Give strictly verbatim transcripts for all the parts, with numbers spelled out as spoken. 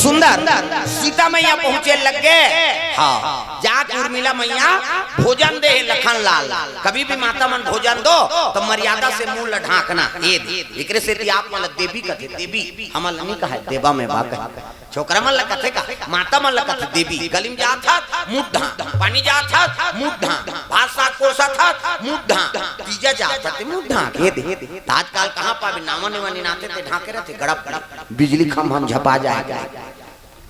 सुंदर, सीता मैया पहुंचे लग गे। हाँ, जात उर्मिला मैया भोजन दे हे लखन लाल। कभी भी माता मन भोजन दो तो मर्यादा से मुंह ला ढांकना। ए दे, एकरे सेती आप मन ला देवी कथे, देवी, हमन ला नहीं कहे, देवा में बा कहे। छोकरा मन ला कथे का, माता मन ला कथे देवी। गली में जात हस, मुंह ढांक, पानी जात हस, मुंह ढांक, भात साग परोसत हस, मुंह ढांक, तीजा जात हस, ते मुंह ढांक, ए दे। त आजकल कहाँ पाबे, नावा नेवा निनाथे ते ढांके रथे, गड़प गड़प। बिजली खम्भा म झपा जाए।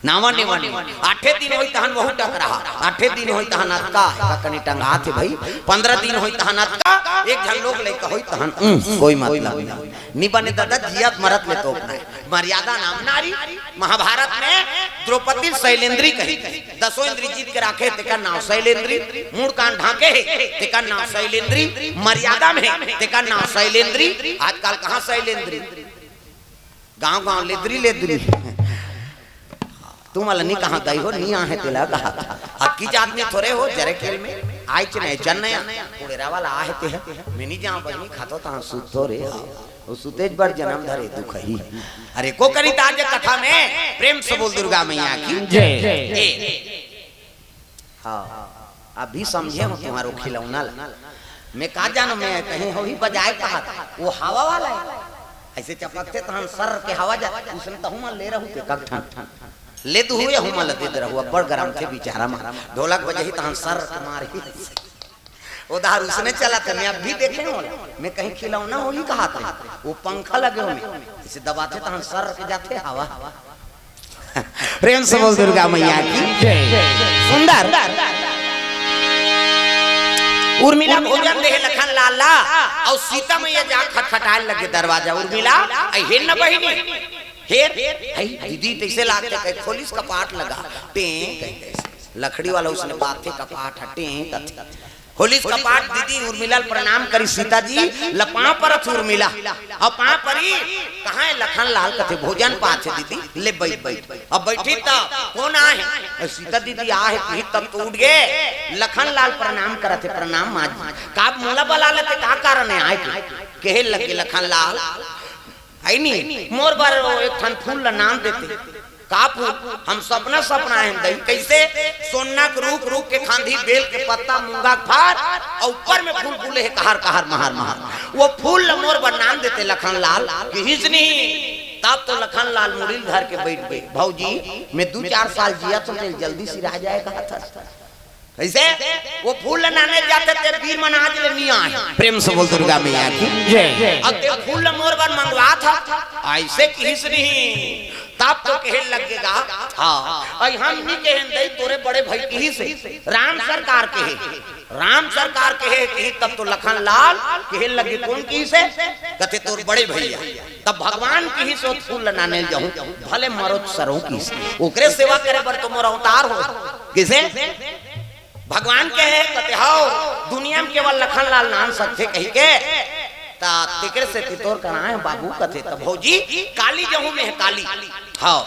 नावा नेवा नहीं। आठे दिन होई तहन वहू टकराहा, आठे दिन होई तहन अतका, एका कनी टंगाथे भाई, पंद्रह दिन होई तहन अतका, एक झन लोग लइका होई तहन, उम, कोई मतलब नहीं। नी बने दादा, जियत मरत ले तोपना हे। मर्यादा नाम नारी। महाभारत में द्रौपदी शैलेंद्री कही, दसों इंद्री जीत के राखे, तेकर नाव शैलेंद्री। मुड़ कान ढांके हे, तेकर नाव शैलेंद्री। मर्यादा में हे, तेकर नाव शैलेंद्री। आजकल कहाँ शैलेंद्री? गांव गांव लेदरी लेदरी। तुम वाला नहीं कहा गई हो, नहीं आहे तेला कहा। अक्की जात में थोरे हो, जरे खेल में आइच नहीं, चन नहीं। कुड़ेरा वाला आहे ते है। मैं नहीं जाऊं बहिनी, खातो तहां सुतो रे। वो सुतेज बर जन्म धरे दुख ही। अरे को करी ताज कथा में, प्रेम से बोल दुर्गा मैया की जय। ए। हाँ, अभी समझे हो तुम्हारो खिलौना ला। मैं का जानों, मैं कहीं हो ही बजाए कहा था, वो हवा वाला है। ऐसे चपकते तहन सर के हवा जा, उसने तहु मन ले रहू ते कक ठन। ले दू हुए हूँ मन दे दे रहू, अब्बड़ गरम थे बेचारा मन। ढोलक बजही तहन सर के मारही। उधार उसने चला था, मैं अब भी देखे हो। मैं कहीं खिलौना हो ही कहा था, वो पंखा लगे हो में। इसे दबाते तहन सर के जाते हवा। प्रेम से बोल दुर्गा मैया की जय। सुंदर। उर्मिला भोजन देहे लखन लाल ला, अउ सीता मैया जा खटखटाए लगे दरवाजा। उर्मिला, आई हेर न बहिनी, हेर, आई दीदी तैसे लागथे, कहे खोलिस कपाट लगा, टें, कहे तैसे। लकड़ी वाला उसने बात थे कपाट ह, टें, कथे। खोलिस कपाट दीदी, उर्मिला ल प्रणाम करी सीता जी, ल पाँव परत उर्मिला। अउ पाँव परी, कहाँ हे लखन लाल? कथे भोजन पाथे दीदी, ले बैठ, बैठ। अब बैठी त कोन आहे? अउ सीता दीदी आहे, कही तब तो उठ गे। लखन लाल प्रणाम करत हे, प्रणाम माँ जी। का मोला बला लेते, का कारण हे आए के? कहे लगे लखन लाल, है नी, मोर बर एक ठन फूल ल नान देते। का फूल? हम सपना सपना हे दई। कैसे? सोना के रूख, रूख के खांधी, बेल के पत्ता, मूंगा के फार, अउ ऊपर में फूल फूले हे कहर कहर, महर महर। वो फूल ल मोर बर नान देते लखन लाल, किहिस नहीं। तब तो लखन लाल मुड़ी ल धर के बैठ गे। भौजी, मैं दू चार साल जिया तो तेल जल्दी सिरा जाए कहा था। कैसे? वो फूल ल नाने जाते ते बीर मन आज ले नहीं आए। प्रेम से बोल दुर्गा मैया की जय। अउ ते फूल ल मोर बर मंगवा था, ऐसे किहिस नहीं। तब तो कहे लगेगा, हाँ, अई हम नहीं कहे दई, तोरे बड़े भाई किहिस हे, राम सरकार कहे, राम सरकार कहे कि तब तो लखन लाल कहे लगे, कोन किहिस हे? कथे तोर बड़े भैया। तब भगवान किहिस ओ फूल ल नाने जाहूं, भले मरो सरो किहिस। ओकरे सेवा करे बर तो मोर अवतार हो। किसे? भगवान कहे, कथे, "हव, दुनिया में केवल लखन लाल नान सकथे," कही के। त तेकर से तितोर कराए बाबू कथे, त भौजी, काली जहूं में हे काली। हव,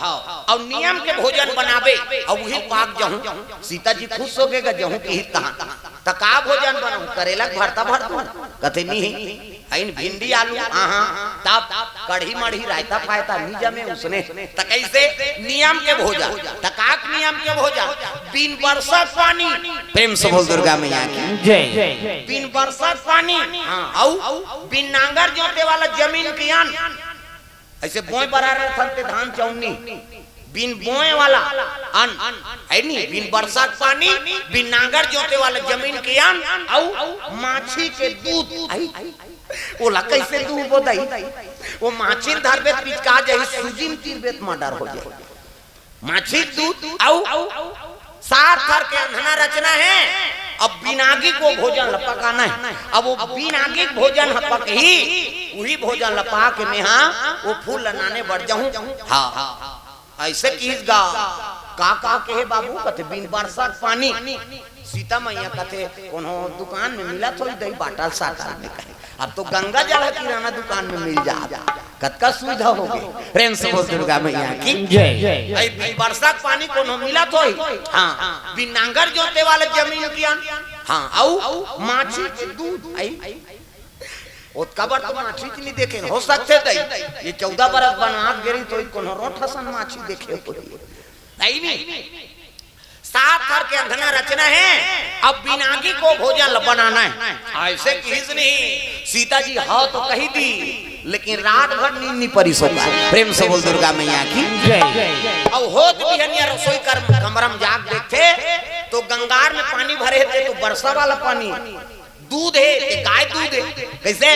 अउ नियम के भोजन बनाबे, अउ उही पाक जहूं। सीता जी खुश हो गे गा, जहूं किहिस तहां। त का भोजन बनाऊं? करेला के भरता भर दूं? कथे, "नहीं।" अइन भिंडी आलू, आहा, तब कढ़ी मढ़ी रायता फायता नी जमे उसने। त कैसे? नियम के भोजन। त काक नियम के भोजन? बिन बरसत पानी। प्रेम से बोल दुर्गा मैया की जय। बिन बरसत पानी, हाँ, अउ बिन नांगर जोते वाला जमीन के अन्न। ऐसे बोए बरा रहे थन ते धान चौनी। बिन बोए वाला अन्न, है नी, बिन बरसा के पानी, बिन नांगर जोते वाला जमीन के अन्न, अउ माछी के दूध, आई, ओला कैसे दूबो दई? वो माछी ल धरबे त पिचका जाही, सूजी म तीरबे त मर्डर हो जाही। माछी के दूध, अउ सात घर के अंधना रचना हे। अब बिन आगी के भोजन ल पकाना हे। अब वो बिन आगी के भोजन ह पकही, उही भोजन ल पा के मेहा वो फूल ल नाने बर जहूं। हाँ, ऐसे किहिस गा। का, का कहे बाबू? कथे, "बिन बरसा के पानी।" सीता मैया कथे, "कोनो दुकान में मिलत होही दई, बाटल साटल में," कहे। अब तो गंगा जल ह किराना दुकान में मिल जात। कतका सुविधा हो गे। प्रेम से बोल दुर्गा मैया की जय। अई बिन बरसा के पानी कोनो मिलत होही? हाँ। बिन नांगर जोते वाला जमीन के अन्न? हाँ। अउ माछी के दूध? अई ओतका बर तो माछी च नहीं देखे, हो सकथे दई, ये चौदह बरस बनवास गे रही तो कोनो रोठ असन माछी देखे होही। नहीं, नहीं। सात घर के अंगना रचना है, अब बिनागी को भोजन ल बनाना है। ऐसे किहिस नहीं, सीता जी हाँ तो कही दी, लेकिन रात भर नींद नहीं परिस ओकर। प्रेम से बोल दुर्गा मैया की। जय। अब होत बिहनिया रसोई कर कमरा में जाके देखथे तो गंगार में पानी भरे हे, तो बरसा वाला पानी, दूध हे, ते गाय दूध हे। कैसे?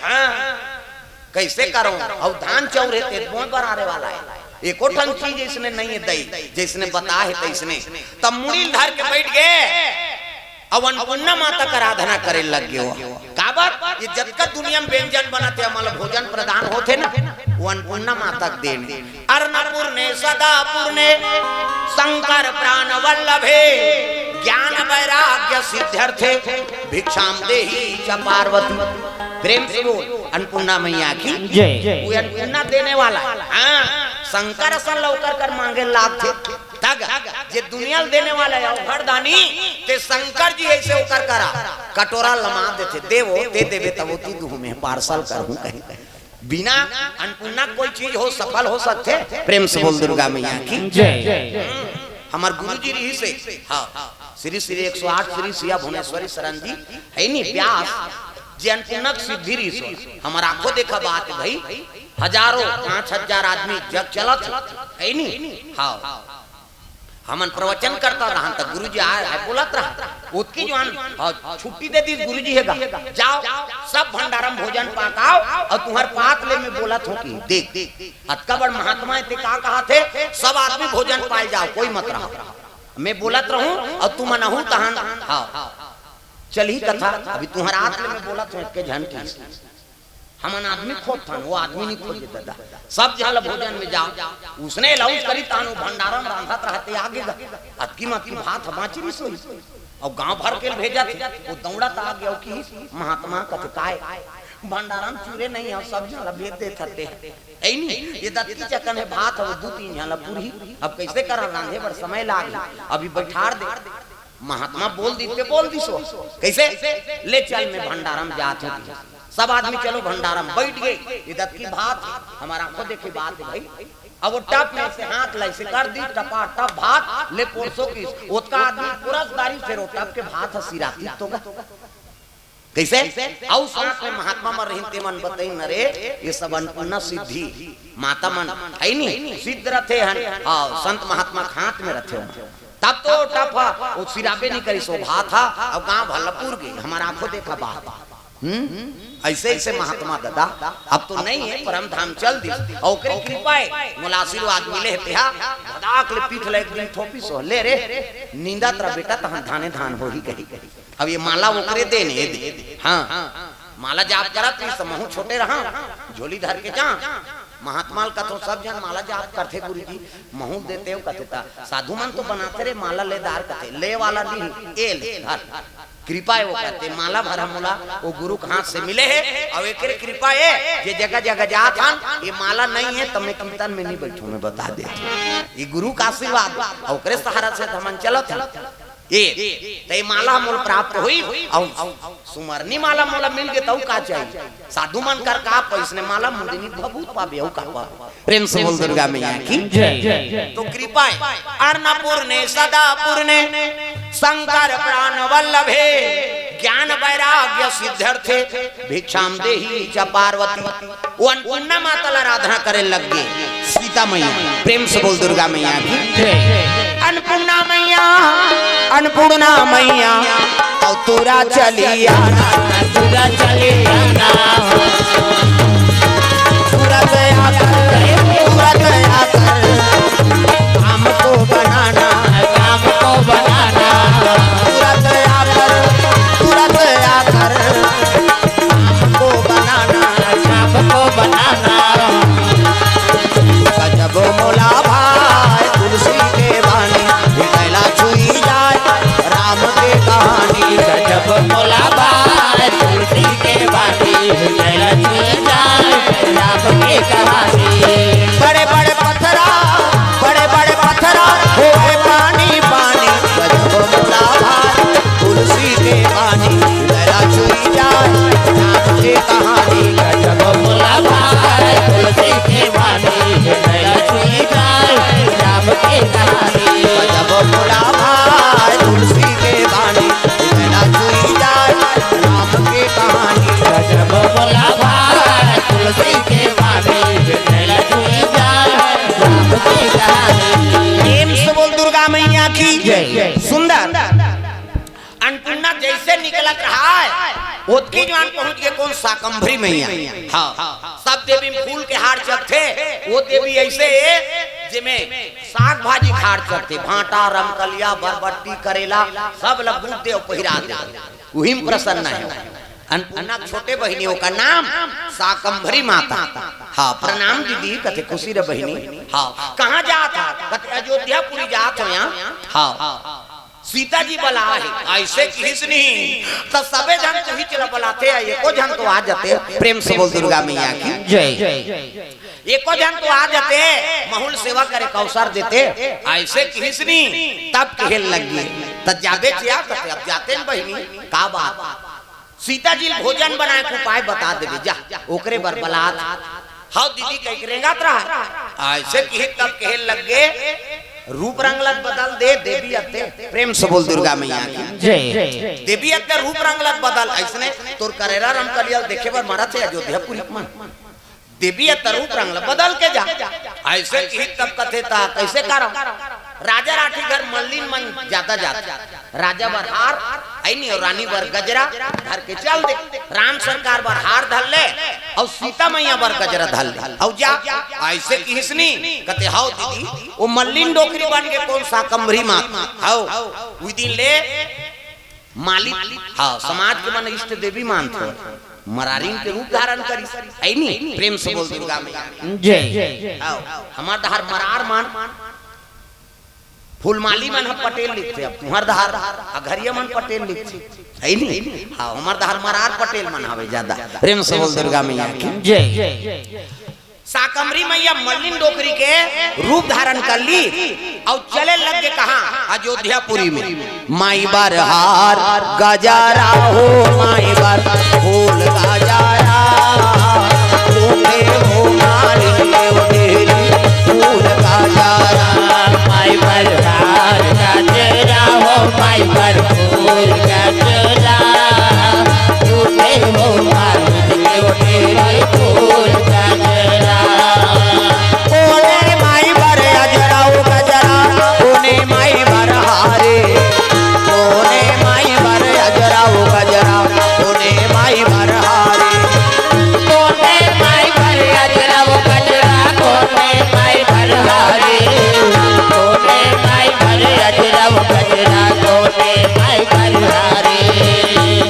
हाँ, कैसे करो? अब धान चाउर हे, ते बोए बर आने वाला है। एको ठन चीज इसने नहीं है दई, जैसने बता है तैसने। तब मुड़ी धर के बैठ गए। अब अन्नपूर्णा माता का आराधना करे लग गए हो। काबर? ये जतका दुनिया में व्यंजन बनत हे, मतलब भोजन प्रदान होथे ना, वो अन्नपूर्णा माता के देन। अन्नपूर्णे सदा पूर्णे शंकर प्राण वल्लभे ज्ञान वैराग्य सिद्ध्यर्थे भिक्षाम देही च पार्वती। प्रेम से बोल, अन्नपूर्णा मैया की। जय। वो अन्नपूर्णा देने वाला है। हाँ, शंकर असन ल ओकर कर मांगे लागथे। तग, जे दुनिया ल देने वाला है, वरदानी, ते शंकर जी ऐसे ओकर करा, कटोरा लमा देथे, देवो, ते देवे तब ओती दुहू में पार्सल करहूं कहीं। बिना अन्नपूर्णा कोई चीज हो, सफल हो सकथे? प्रेम से बोल दुर्गा मैया की। जय। हमार गुरु जी रहिसे, हाँ, श्री श्री एक सौ आठ श्री सिया भुवनेश्वरी शरण जी, है नी व्यास, जे अन्नपूर्णा के सिद्धि रहिसे। हमार आंखों देखा बात है भाई, हजारों, पाँच हजार आदमी जग चलत हे, है नी? हाँ। हमन प्रवचन करता रहन त गुरु जी आए, आए बोलत रहा। ओतकी जुवार, हाँ, छुट्टी दे दी गुरु जी हे गा। जाओ, सब भंडारम भोजन पाकाओ, अउ तुम्हर पात ले मैं बोलत हों कि देख, अतका बड़ महात्मा हे ते का कहाथे, सब आदमी भोजन पाए जाओ, कोई मत रहो। मैं बोलत रहूं, अउ तुमन आहू तहन, हाँ। चलही कथा, अभी तुम्हर आत ले मैं बोलत हों, एक झन की। हमन आदमी खोजथन, वो आदमी नहीं खोजे दादा। सब झन ल भोजन में जाओ, उसने अलाउंस करी तान वो भंडारा में रांधत रहते आगे गा। अतकी मत की भात ह बाँची रहिस होही। अउ गांव भर के ल भेजत हे, वो दौड़त आ गया कि महात्मा कथे काय? भंडारा में चूरे नहीं हे, सब झन ल भेज देथन ते। ऐ नी, ये दतकी चकन हे भात ह, वो दू तीन झन ल पुरही। अब कैसे करा, रांधे बर समय लागही। अभी बैठार दे। महात्मा बोल दी ते बोल दिस हो। कैसे? ले चल, मैं भंडारा में जात हों। सब आदमी चलो भंडारा में बैठ गए। ये दतकी भात, हमार आंखों देखी बात हे भाई। अब वो टप में से हाथ लाई से कर दी, टपा टप भात ले पोरसो किस। ओतका आदमी पुरस दारी, फिर वो टप के भात ह सिराती तो गा। कैसे? अउ साथ में महात्मा मन रहिन, ते मन बतइन, अरे, ये सब अन्नपूर्णा सिद्धि, माता मन, है नी? सिद्ध रथे हन, हाँ, संत महात्मा के हाथ में रथे हन। तब तो टप ह, वो सिराबे नहीं करिस, वो भात ह, अब गांव भर ल पुर गे, हमार आंखों देखा बात। हम्म? ऐसे, ऐसे महात्मा दादा, अब तो नहीं हे, परम धाम चल दिस। अउ ओकरे कृपा हे, मोला आशीर्वाद मिले हे, तेहा, भदाक ले पीठ ल एक दिन थोपिस हो, ले रे, नींदत रह बेटा, तहन धाने धान होही कही। अब ये माला ओकरे देन हे, दे। हाँ, माला जाप करत रहिस, महूं छोटे रहा, झोली धर के जा। महात्मा ल कथों, सब झन माला जाप करथे गुरुजी, महूं ल देतेव कथे ता। साधु मन तो बनाथे रे माला, ले दार कथे, ले वाला नहीं, ए ले, धर। कृपा हे वो कथे, माला भर ह मोला, वो गुरु के हाथ से मिले हे, अउ एकरे कृपा हे, जे जगह जगह जात हन, ये माला नहीं हे, त मैं कीर्तन में नहीं बैठूं, मैं बता देथों। ये गुरु का आशीर्वाद, अउ ओकरे सहारा से त हमन चलत हन। ए, त ये माला मोला प्राप्त होई, अउ सुमरनी माला मोला मिल गे, त अउ का चाहिए? साधु मन कर का पैसने माला मुंदिनी भभूत पाबे, अउ का पाबे? प्रेम से बोल दुर्गा मैया की। जय। तो कृपा हे, अन्नपूर्णे सदा पूर्णे शंकर प्राण वल्लभे ज्ञान वैराग्य सिद्ध्यर्थे भिक्षाम देही च पार्वती। वो अन्नपूर्णा माता ल आराधना करे लग गे सीता मैया। प्रेम से बोल दुर्गा मैया की। जय। अन्नपूर्णा मैया, अन्नपूर्णा मैया, अउ तुरा चली आना। तुरा चली आना। तुरत आकर, तुरत आकर हमको बनाना। हमको बनाना। तुरत आकर, तुरत आकर हमको बनाना। हमको बनाना। गजब मोला भाए तुलसी के बानी, हृदय ला छुई जाए राम के कहानी। गजब मोला भाए तुलसी के बानी, हृदय ला छुई जाए। प्रेम से बोल दुर्गा मैया की जय। सुंदर। अन्नपूर्णा जइसे निकलत रहय, ओतकी जुवार पहुंच गे कोन? शाकंभरी मैया। हाँ, सब देवी में फूल के हार चढ़थे, ओ देवी अइसे ए जेमे साग भाजी के हार चढ़थे, भांटा, रमकलिया, बरबट्टी, करेला, सब ल बूंद दे अउ पहिरा दे, उही में प्रसन्न हे। अन्नपूर्णा के छोटे बहिनी, ओकर नाम शाकंभरी माता। हाँ, प्रणाम दीदी, कथे खुशी रह बहिनी। हाँ, कहाँ जात हव? कथे अयोध्यापुरी जात हों। हाँ, सीता जी बलाए हे। अइसे किहिस नहीं, त सबे झन तुही चला बलाते, एको झन तो आ जाते। प्रेम से बोल दुर्गा मैया की जय। एको झन तो आ जाते, महूं ल सेवा करे के अवसर देते। अइसे किहिस नहीं, तब कहे लग गे, त जाबे चिया, कथे अब जाते न बहिनी, का बात? सीता जी ल भोजन बनाए के उपाय बता देबे, जा, ओकरे बर बलात। हव दीदी कहिके रेंगत रहय। अइसे किहिस तब कहे लग गे, रूप रंग ल बदल दे देवी अत्ते। प्रेम से बोल दुर्गा मैया की जय। देवी अत्ते रूप रंग ल बदल, अइसने तोर करेला रमकलिया ल देखे बर मरत हे अयोध्यापुरी के मन। देवी अत्ते रूप रंग ल बदल के जा। अइसे किहिस तब कथे त कइसे करंव? राजा राठी घर मल्लिन मन जादा जाथे। राजा बर हार, अइनी अउ रानी बर गजरा धर के चल दे। राम सरकार बर हार धर ले, अउ सीता मैया बर गजरा धर ले, अउ जा। अइसे किहिस नहीं, कथे हव दीदी, ओ मल्लिन डोकरी बन गे कोन? शाकंभरी माता। हव, उही दिन ले मालिक, हाँ, समाज के मन इष्ट देवी मानथे, मरारिन के रूप धारण करिस। अइनी, प्रेम से बोल दुर्गा मैया जय। हव, हमर डहर मरार मन फूलमाली मन ह पटेल लिखथे, अब तुंहर डहर अघरिया मन पटेल लिखथे, हे नहीं? हाँ, हमर डहर मरार पटेल मन हवे जादा। प्रेम से बोल दुर्गा मैया की जय। शाकंभरी मैया मल्लिन डोकरी के रूप धारण कर लिस अउ चले लग गे कहाँ? अयोध्यापुरी में। माई बर हार गजरा हो, माई बर फूल गजरा, फूले हो मालिन के ओ डेहरी फूल गजरा। माई बर हार गजरा हो, माई बर फूल गजरा, फूले हो मालिन के ओ डेहरी फूल गजरा। कोने माई बर अजरा ओ गजरा, कोने माई बर हारे, कोने माई बर अजरा ओ गजरा, कोने माई बर हारे। कोने माई बर अजरा ओ गजरा, कोने माई बर हारे, कोने माई बर अजरा ओ गजरा, कोने माई बर हारे।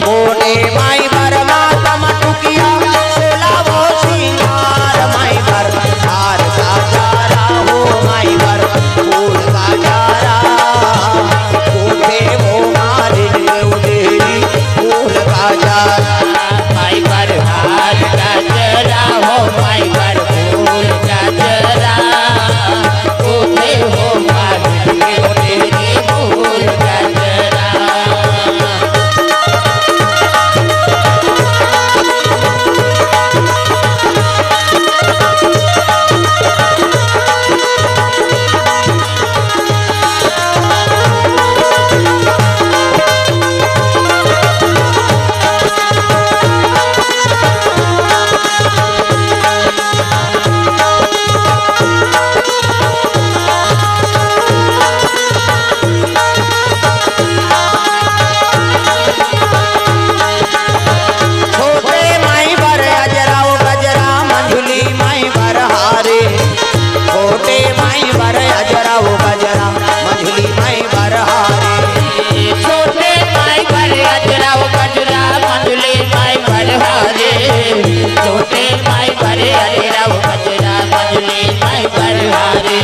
कोने माई बर माता मटुकिया, सोला वो सिंगार माई बर, हार गजरा हो माई बर, फूल गजरा, फूले वो मालिन के ओ डेहरी फूल गजरा। माई बर हार गजरा हो, माई बर फूल गजरा, फूले हो मालिन के ओ डेहरी फूल गजरा। छोटे माई बर अजरा ओ गजरा, मंझुली माई बर हारे। छोटे माई बर अजरा ओ गजरा, मंझुली माई बर हारे। छोटे माई बर अजरा ओ गजरा, मंझुली माई बर हारे। छोटे माई बर अजरा ओ गजरा, मंझुली माई बर हारे।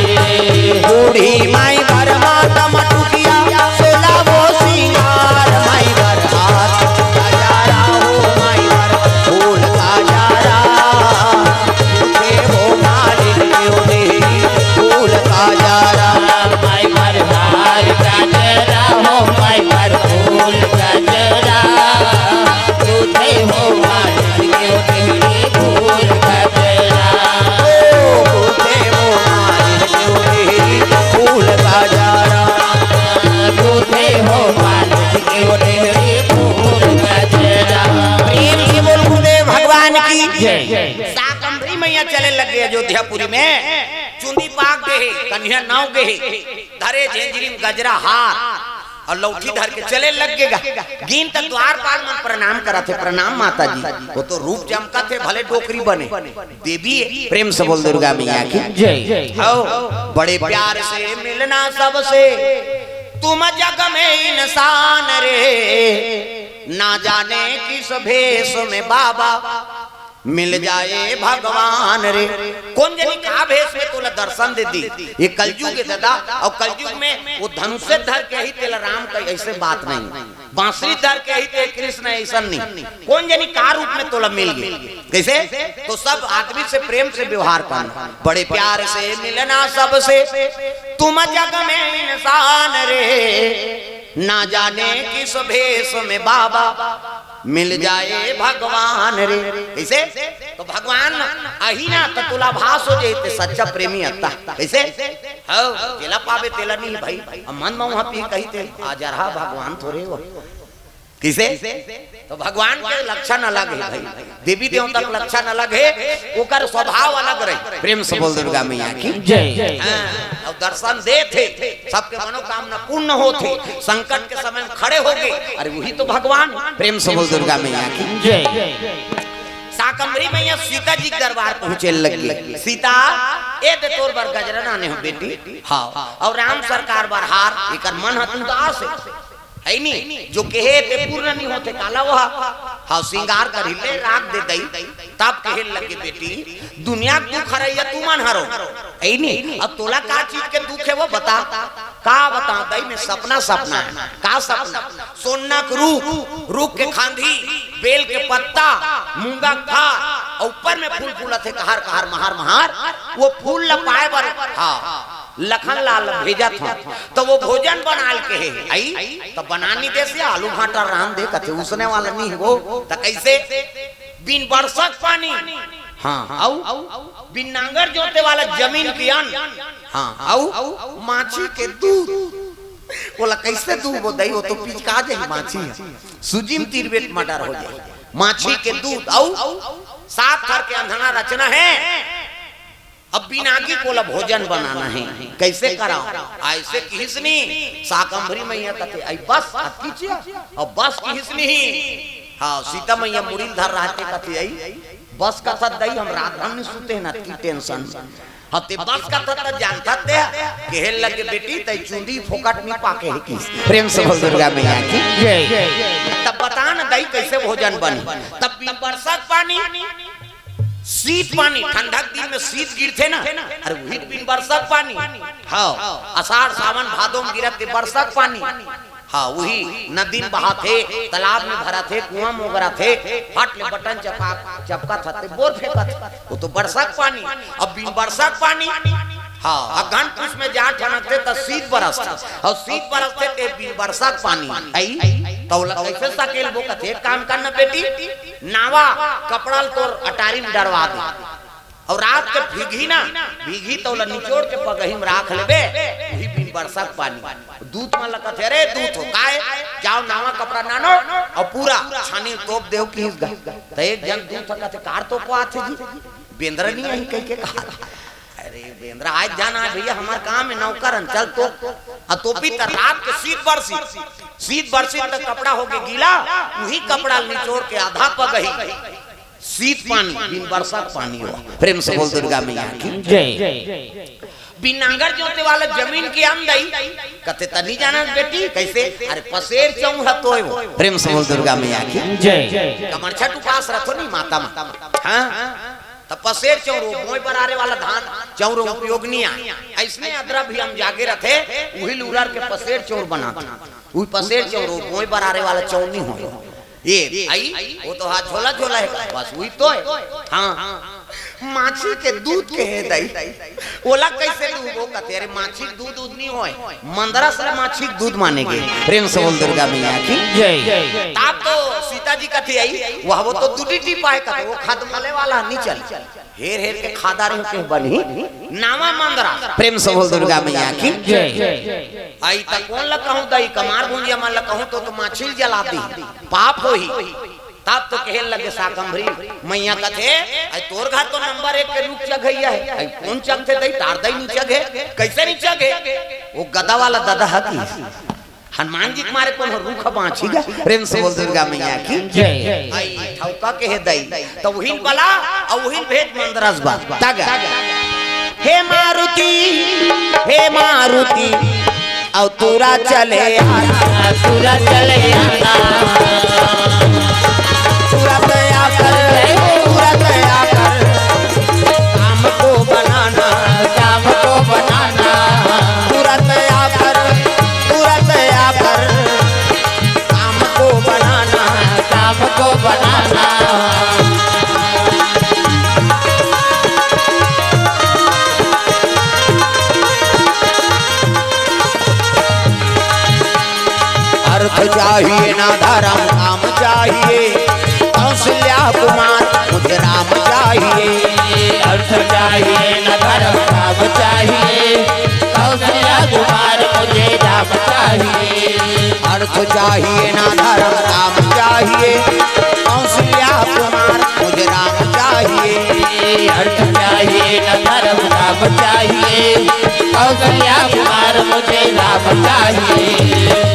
बूढ़ी माई बर माता मटुकिया, सोला वो सिंगार माई बर हार गजरा हो माई बर फूल गजरा। फूले हो मालिन के ओ डेहरी फूल गजरा। माई बर हार गजरा हो, माई बर फूल गजरा। फूले हो मालिन के ओ डेहरी फूल गजरा। ओ, फूले हो मालिन के ओ डेहरी फूल गजरा। फूले हो मालिन के ओ डेहरी फूल गजरा। प्रेम से बोल गुरुदेव भगवान की जय। शाकंभरी मैया चले लग गे अयोध्यापुरी में। चुंदी पाग कन्हैया नाव गे हे, धरे झेंझरी म गजरा हार अउ लौठी धर के चले लग गे गा। गिन त द्वारपाल मन प्रणाम करत हे, "प्रणाम माता जी।" वो तो रूप चमकत हे, भले डोकरी बने, देवी हे। प्रेम से बोल दुर्गा मैया की जय। हो, बड़े प्यार से मिलना सबसे, तुम जग में इंसान रे, ना जाने किस भेष में बाबा मिल जाए भगवान रे। कोन जनी का भेष में तोला दर्शन दे दी? ये कलयुग हे दादा, अउ कलयुग में वो धनुष धर के ही तेला राम कही, ऐसे बात नहीं। बांसुरी धर के ही ते कृष्ण, ऐसन नहीं। कोन जनी का रूप में तोला मिल गे? कैसे? तो सब आदमी से प्रेम से व्यवहार करना, बड़े प्यार से मिलना सबसे, तुम जग में इंसान रे, ना जाने किस भेष में बाबा मिल जाए भगवान रे। कैसे? तो भगवान आही ना, तो तोला आभास हो जाए, ते सच्चा प्रेमी अत्ता। कैसे? हो, जेला पावे तेला नहीं भाई। अब मन में वहां पी कही ते, आ जा रहा भगवान थोरे हो। किसे? तो भगवान के लक्षण अलग हे भाई, देवी देवता के लक्षण अलग हे, ओकर स्वभाव अलग रही। प्रेम से बोल दुर्गा मैया की जय। हाँ, अउ दर्शन देथे, सबके मनोकामना पूर्ण होथे, संकट के समय में खड़े होगे, अरे वही तो भगवान। प्रेम से बोल दुर्गा मैया की जय। शाकंभरी मैया सीता जी के दरबार पहुंचे लगी। सीता, ए दे तोर बर गजरा लाने हो बेटी। हाँ, अउ राम सरकार बर हार, एकर मन ह उदास हे। है नी, जो कहे ते पूर्ण नहीं होथे, काला वह। हाँ, श्रृंगार करही ले राख दे दई, तब कहे लगे, "बेटी, दुनिया के दुख हरैया तुमन हरो, है नी? अब तोला का चीज के दुख हे वो बता।" "का बताओ दई, मैं सपना सपना हे।" "का सपना?" "सोना के रूख, रूख के खांधी, बेल के पत्ता, मूंगा के खार, अउ ऊपर में फूल फूलत हे, कहार कहार, महार महार, वो फूल ल पाए बर।" हाँ। लखन लाल भेजत हंव, त वो भोजन बनाल कहे, आई, त बना नी देस, आलू भांटा रांध दे, कथे उसने वाला नहीं हो, त कैसे? बिन बरसक पानी, हाँ, अउ बिन नांगर जोते वाला जमीन के अन्न, हाँ, अउ माछी के दूध, ओला कैसे दूध वो दई, वो तो पिचका जाही माछी ह, सूजी म तिरबे त मर्डर हो जाही, माछी के दूध, अउ सात थर के अंधना रचना हे, अब बिन आगी कोला भोजन बनाना हे, कैसे कराओ? ऐसे किहिस नी, शाकंभरी मैया कथे, "आई बस, अतकी चिया?" अब बस किहिस नी। हाँ, सीता मैया मुड़ी ल धर रहते कथे, "आई बस कथस दई, हम रात भर नी सुते हन, अतकी tension।" हाँ, ते बस कथस त जानथस ते, कहे लगे, "बेटी, तई चुंदी फोकट नी पाके हे किस।" प्रेम से बोल दुर्गा मैया की जय। तब बता न दई, कैसे भोजन बनी? तब बिन बरसक पानी, शीत पानी, ठंडा के दिन में शीत गिरथे ना, अरे वही बिन बरसक पानी। हाँ, आषाढ़ सावन भादो में गिरत ते बरसक पानी। हाँ, वही नदी में बहाथे, तालाब में भरथे, कुआं में उगरथे, फट ले बटन चपा, चपकत हे ते बोर फेंकत हे, वो तो बरसक पानी। अब बिन बरसक पानी, हाँ, अगहन पुस में जाड़ ठनकथे त शीत बरसथे, अउ शीत बरसथे ते बिन बरसक पानी। आई, त ओला कैसे सकेलबो? कथे, "एक काम करना बेटी, नावा कपड़ा ल तोर अटारी में डरवा दे, अउ रात के भीगही ना, भीगही त ओला निचोड़ के पगही में राख लेबे, वही बिन बरसक पानी।" दूत मन ल कथे, "अरे दूत हो, काय? जाओ नावा कपड़ा लानो, अउ पूरा छानी तोप देव किहिस गा।" त एक जन दूत ह कथे, "कार तोपवाथे जी, बेंदरा नी आही?" कहिके कहा। अरे बेंदरा, आज जाना हे भैया, हमर काम हे, नौकर हन, चल तोप। अउ तोपही त रात के शीत बरसी, शीत बरसी त कपड़ा होगे गीला, वही कपड़ा ल निचोड़ के आधा पगही, शीत पानी, बिन बरसक पानी हो। प्रेम से बोल दुर्गा मैया की जय। बिन नांगर जोते वाला जमीन के अन्न दई, कथे, "त नी जानस बेटी, कैसे?" अरे पसेर चौंर ह तोय वो। प्रेम से बोल दुर्गा मैया की जय। कमरछट उपास रथो नी माता मन। हाँ? त पसेर चौंर, बोए बरारे वाला धान, चौंर उपयोग नी आय। अइसने अदरा भी हम जागे रथे, उही ल उरर के पसेर चौंर बनाथे। उही पसेर चौंर, बोए बरारे वाला चौंर नी होय। ये आई, वो तो हाथ झोला झोला हे, बस उही तो हे। हाँ। माछी के दूध कहे दई, ओला कैसे दूध वो? कथे, "अरे माछी के दूध, दूध नी होय, मंदरस ल माछी के दूध माने गे।" प्रेम से बोल दुर्गा मैया की जय। तब तो सीता जी कथे आई, "वह वो तो दूधी टीपा हे," कथे, "वो खदमले वाला नी चल।" हेर हेर के खादा रहे के बनही नावा मंदरा। प्रेम से बोल दुर्गा मैया की जय। आई त कोन ल कहूं दई, कमार भुंजिया मन ल कहूं तो, तो माछी ल जला दी, पाप होही। तब तो कहे लगे शाकंभरी, मैया कथे, "अई तोर घर तो नंबर एक के रूख चघइया हे, अई कोन चघथे दई, तार दई नी चघे, कइसे नी चघे?" वो गदा वाला ददा ह कि हनुमान जी के मारे कोनो रूख बाँची गा। प्रेम से बोल दुर्गा मैया की जय। अई ठौका के हे दई, त उहिल बला, अउ उहिल भेज मंदरस बा। तगा। हे मारुति, हे मारुति, अउ तुरा चले आना। तुरा चले आना। तुरत आकर, तुरत आकर, काम को बनाना। काम को बनाना। तुरत आकर, तुरत आकर, काम को बनाना। काम को बनाना। अर्थ चाहिए ना धर्म, काम चाहिए। कौशल्या कुमार, मुझे राम चाहिए। अर्थ चाहिए ना धर्म, काम चाहिए। कौशल्या कुमार, मुझे राम चाहिए। अर्थ चाहिए ना धर्म, काम चाहिए। कौशल्या कुमार, मुझे राम चाहिए। अर्थ चाहिए ना धर्म, काम चाहिए। कौशल्या कुमार, मुझे राम चाहिए।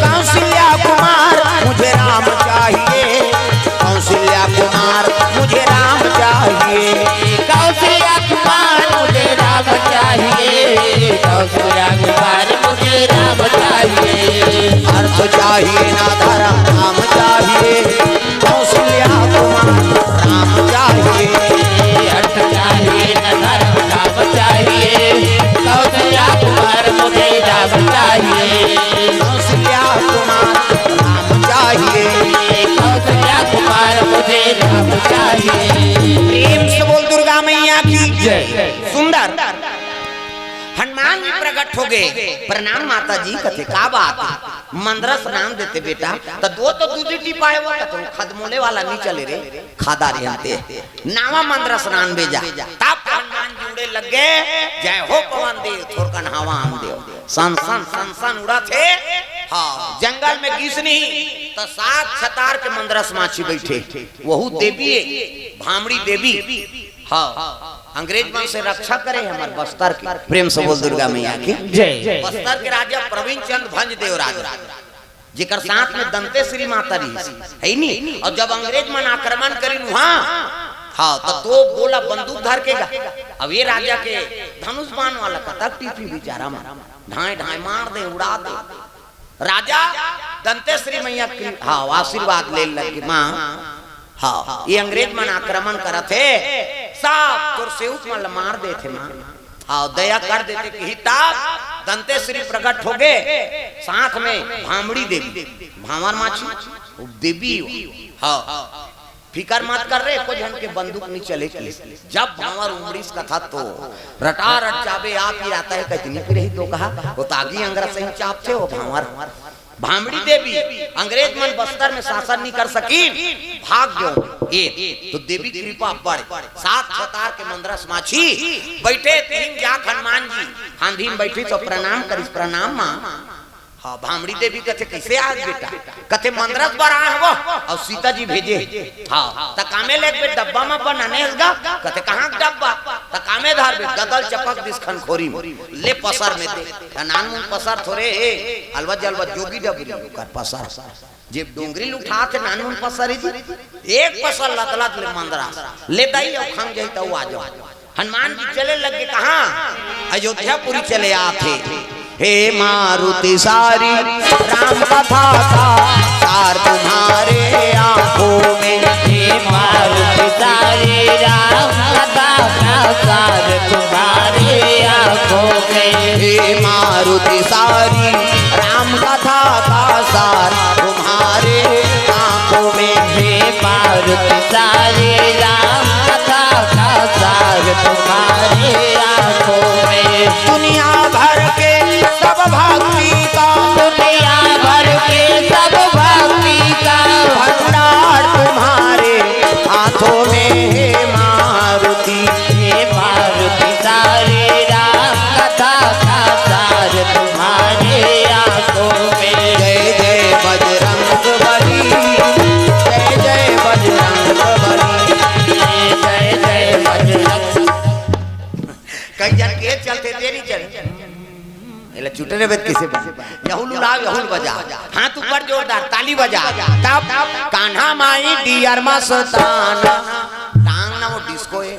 कौशल्या कुमार, मुझे राम चाहिए। कौशल्या कुमार, मुझे राम चाहिए। कौशल्या कुमार, मुझे राम चाहिए। कौशल्या कुमार, मुझे राम चाहिए। अर्थ चाहिए ना धर्म, काम चाहिए। कौशल्या कुमार, राम चाहिए। अर्थ चाहिए ना धर्म, काम चाहिए। कौशल्या कुमार, मुझे राम चाहिए। कौशल्या कुमार, राम चाहिए। कौशल्या कुमार, मुझे राम चाहिए। प्रेम से बोल दुर्गा मैया की जय। सुंदर हनुमान जी प्रकट हो गए। प्रणाम माता जी। कथे, "का बात है?" मंदरस नाम देते बेटा, त दो तो दूधी टीपा हे वो, कथे, "खदमोले वाला नी चले रे, खादा रे हंते। नावा मंदरस नाम बेजा।" तब हनुमान जी उड़े लग गए। "जय हो पवन देव, थोरकन हवा हम देव।" सन सन, सन सन उड़त हे। हाँ, जंगल में गिस नहीं, त सात छतार के मंदरस माछी बैठे। वहू देवी हे, भामड़ी देवी। हाँ, अंग्रेज मन से रक्षा करे हे हमर बस्तर के। प्रेम से बोल दुर्गा मैया की जय। बस्तर के राजा प्रवीण चंद भंज देवराज, जेकर साथ में दंतेश्वरी माता रहिस, हे नी? अउ जब अंग्रेज मन आक्रमण करिन उहाँ, हाँ, त तोप गोला बंदूक धर के गा। अब ये राजा के धनुष बाण वाला कतक टीपी बेचारा मन, ढाई ढाई मार दे, उड़ा दे। राजा दंतेश्वरी मैया के, हाँ, आशीर्वाद ले लगे, माँ, हाँ, ये अंग्रेज मन आक्रमण करत हे, सब तोर सेवक मन ल मार देथे, माँ। हाँ, दया कर देते कही तब दंतेश्वरी प्रकट हो गए। साथ में भामड़ी देवी, भांवर माछी, वो देवी हो। हाँ, फिकर मत कर रे, एको झन के बंदूक नहीं चले की। जब भांवर उमड़िस कथा तो रटा रट चाबे आप ही आता है, कतनी की रही तो कहा, वो तागी अंगरा सही चाप थे वो भांवर। भामड़ी देवी, अंग्रेज मन बस्तर में शासन नहीं कर सकीन, भाग गयो। ए, तो देवी कृपा बढ़, सात छतार के मंदरस माछी, बैठे तीन जाक हनुमान जी, खांधी में बैठी तो प्रणाम करिस, "प्रणाम माँ।" हाँ, भामड़ी देवी कथे, "कैसे आज बेटा?" कथे, "मंदरस बर आए हवो, अउ सीता जी भेजे।" हाँ, त कामे लेके डब्बा में बनाने हस गा? कथे, "कहाँ के डब्बा?" त कामे धर बे, गदल चपक दिस खनखोरी में, ले पसर में दे। त नानमुन पसर थोरे हे, अलवा जलवा जोगी डबरी ओकर पसर। जे डोंगरी ल उठाथे नानमुन पसर हे जी, एक पसर लतलत ले मंदरस, ले दई अउ खंग जाई त आ जाओ। हनुमान जी चले लगे कहाँ? अयोध्यापुरी चले आथे। हे मारुति सारी राम कथा का सार तुम्हारे आंखों में। हे मारुति सारी राम कथा का सार तुम्हारे आंखों में। हे मारुति सारी राम कथा का सार तुम्हारे आंखों में। हे मारुति सारी राम कथा का सार तुम्हारे आंखों में। दुनिया भर के सब भक्ति का, दुनिया भर के सब भक्ति का भंडार तुम्हारे हाथों में। हे मारुति, हे मारुति सारी राम कथा का सार तुम्हारे आंखों में। टूटे रे बेत किसे बा? यहू लुलाओ, यहू बजा। हाथ ऊपर जोरदार, ताली बजा। तब कान्हा माई डियर मस्ताना। टांग ना वो डिस्को है।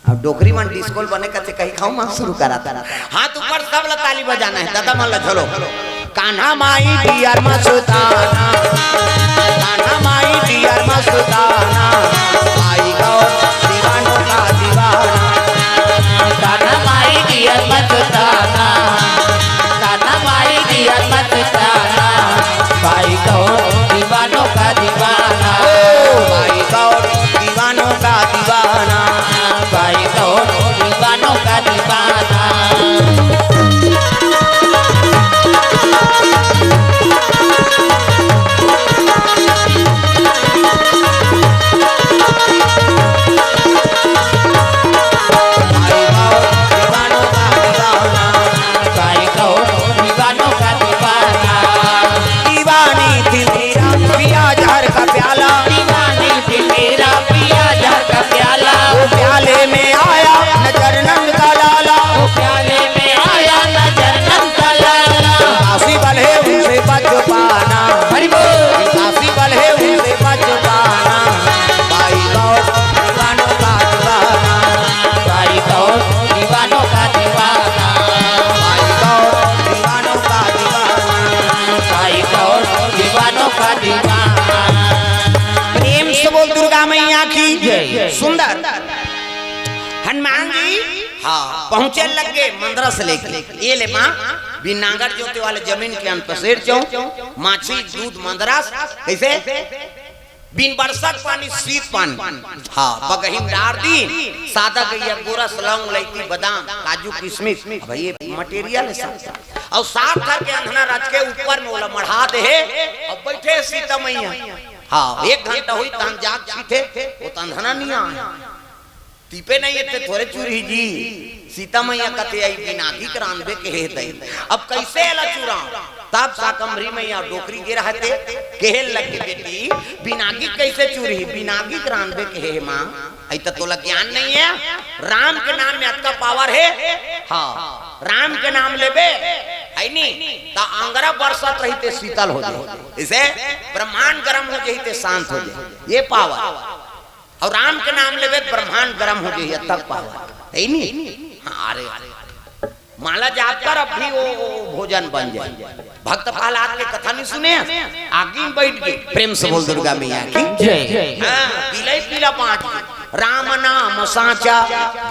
अब डोकरी मन डिस्को बने कथे कहीं खाऊ मां शुरू करा था। हाथ ऊपर सब ला ताली बजाना है। दादा मन ला झोलो। कान्हा माई डियर मस्ताना। कान्हा माई डियर मस्ताना। आई गौर दीवानों का दीवाना। कान्हा माई डियर मस्ताना। कान्हा माई डियर मस्ताना। भाई गौर दीवानों का दीवाना। ओ भाई गौर दीवानों का दीवाना। भाई गौर दीवानों का दीवाना। भाई गौर दीवानों का दीवाना। भाई गौर दीवानों का दीवाना। दीवानी थी मेरा पिया जहर का प्याला। दीवानी थी मेरा पिया जहर का प्याला। वो प्याले में आया नजर नंद का लाला। वो प्याले में आया नजर नंद का लाला। काशी वाले उनसे बच पाना। हरि बोल। काशी वाले उनसे बच पाना। भाई गौर दीवानों का दीवाना। भाई गौर दीवानों का दीवाना। भाई गौर दीवानों का दीवाना। भाई गौर दीवानों का दीवाना। प्रेम से बोल दुर्गा मैया की जय। सुंदर। हनुमान जी, हाँ, पहुंचे लग गए मंदरस लेके। ये ले माँ, बिन नांगर जोते वाले जमीन के अंत सेर चौ, माछी दूध मंदरस, कैसे? बिन बरसत पानी, शीत पानी। हाँ, बगही में डार दी, सादा गैया, गोरस, लौंग, इलायची, बादाम, काजू, किशमिश। अब ये मटेरियल है सब। और सात घर के अंधना रच के ऊपर में ओला मढ़ा दे है। अब बैठे सीता मैया। हाँ, एक घंटा हुई तहन जाग छीठे, वो तो अंधना नहीं आए। तीपे नहीं थे थोरे चूरही जी। सीता मैया कथे आई बिनागिक रांधबे कहे दई। अब कैसे एला चुराव? तब साकम्भरी मैया डोकरी गे रहते, कहे लगे, "बेटी, बिनागिक कैसे चुरही? बिनागिक रांधबे कहे हे माँ। आई त तोला ज्ञान नहीं है। राम के नाम में अतका पावर है।" हाँ, राम के नाम लेबे, है नी, त आंगरा बरसत रही ते शीतल हो जाए, इसे ब्रह्मांड गरम हो जाए ते शांत हो जाए, ये पावर। और राम के नाम लेबे त ब्रह्मांड गरम हो जाए, तब पावर, है नी? हाँ, अरे, अरे, माला जाप कर, अब भी वो, वो भोजन बन जाए। भक्त प्रहलाद के कथा नहीं सुने? आगी में बैठ गए। प्रेम से बोल दुर्गा मैया की जय। हाँ, बिलई पीला बाँच। राम नाम साँचा,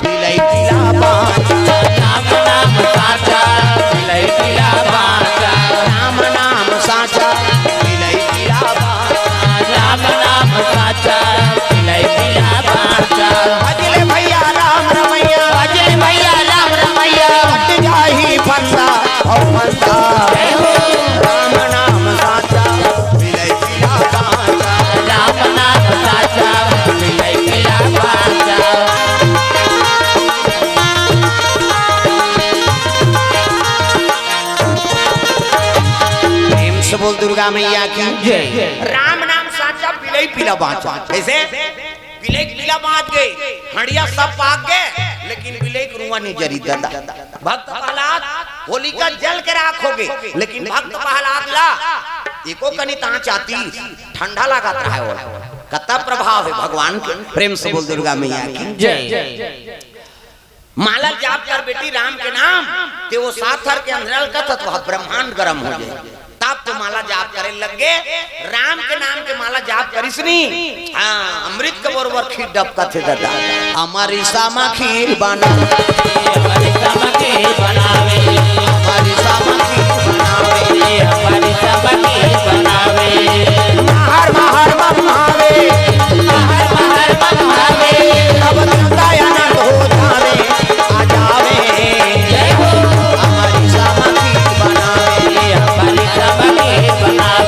बिलई पीला बाँच। राम नाम साँचा, बिलई पीला बाँच। राम नाम साँचा, बिलई पीला बाँच। राम नाम साँचा, बिलई पीला बाँच। भजले भैया राम रमैया, भजले भैया राम रमैया। कट जाही फंदा और फंदा। जय हो। राम नाम साँचा, बिलई पीला बाँच। राम नाम साँचा, बिलई पीला बाँच। प्रेम से बोल दुर्गा मैया की जय। राम नाम साँचा, बिलई पीला बाँच। कैसे? बिलई पीला बाँच गए, हँड़िया सब पाक गए, लेकिन बिलई के रुआ नहीं जरी दादा। भक्त प्रहलाद होलिका जल के राख हो गए, लेकिन भक्त प्रहलाद ला एको कनी ताँच आती, ठंडा लागत रहा है। वो कत्ता प्रभाव है भगवान के। प्रेम से बोल दुर्गा मैया की जय। माला जाप कर बेटी राम के नाम, ते वो सात हर के अंधरल कथत वह ब्रह्मांड गरम हो जाए। तब तो माला जाप करे लग गए, राम के नाम के माला जाप करिस नी। हाँ, अमृत के बरोबर खीर डबकत हे दादा। अमर ईसा मा खीर बना, अमर ईसा मा खीर बनावे, अमर ईसा मा खीर बनावे, अमर ईसा मा खीर बनावे। महर महर मम आवे, महर महर मम आवे। तब दुर्गा आनंद हो जावे, आ जावे। जय हो। हमारी समाधि बनावे, हमारी समाधि बनावे।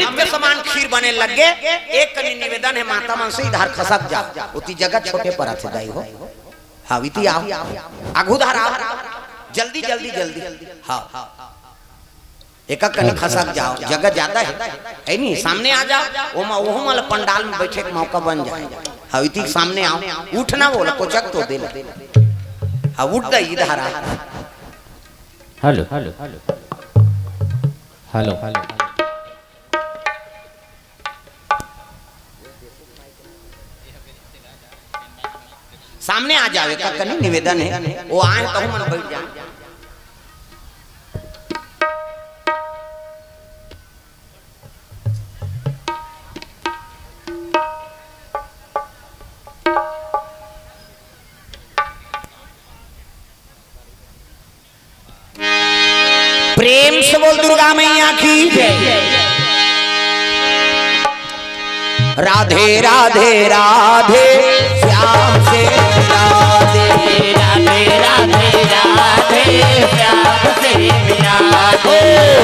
अमृत के समान खीर बने लग गे। एक कनी निवेदन हे माता मन से, इधर खसक जाव, ओती जगह छोटे परत हे दाई हो। हाँ, इती आव, आघू धर आव, जल्दी, जल्दी, जल्दी। हाँ, एक कनी खसक जाव, जगह ज्यादा हे, हे नी, सामने आ जाव, ओमा, ओहू मन ला पंडाल में बैठे के मौका बन जाय। हाँ, इती सामने आव, उठ ना, ओला कोचक तो दे ले। हाँ, उठ दाई, इधर आ। Hello, hello, hello. सामने आ जाव, एक कनी निवेदन हे, ओ आय तहू मन बैठ जा। प्रेम से बोल दुर्गा मैया की जय। राधे राधे राधे श्याम से मिला दे। राधे राधे राधे श्याम से मिला दे।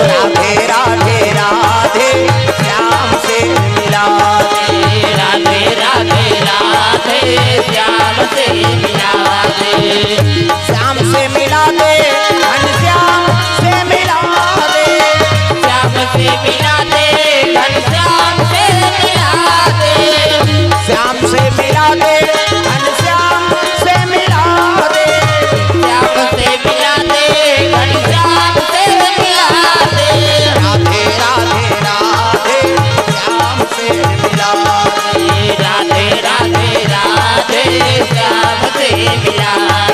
राधे राधे राधे श्याम से मिला दे। राधे राधे राधे श्याम से मिला दे। श्याम से मिला दे, घनश्याम से मिला दे। श्याम से मिला दे, घनश्याम से मिला दे। श्याम से मिला दे, घनश्याम से मिला दे। श्याम से मिला दे, घनश्याम से मिला दे। राधे राधे राधे श्याम से मिला दे। राधे राधे राधे श्याम से मिला दे।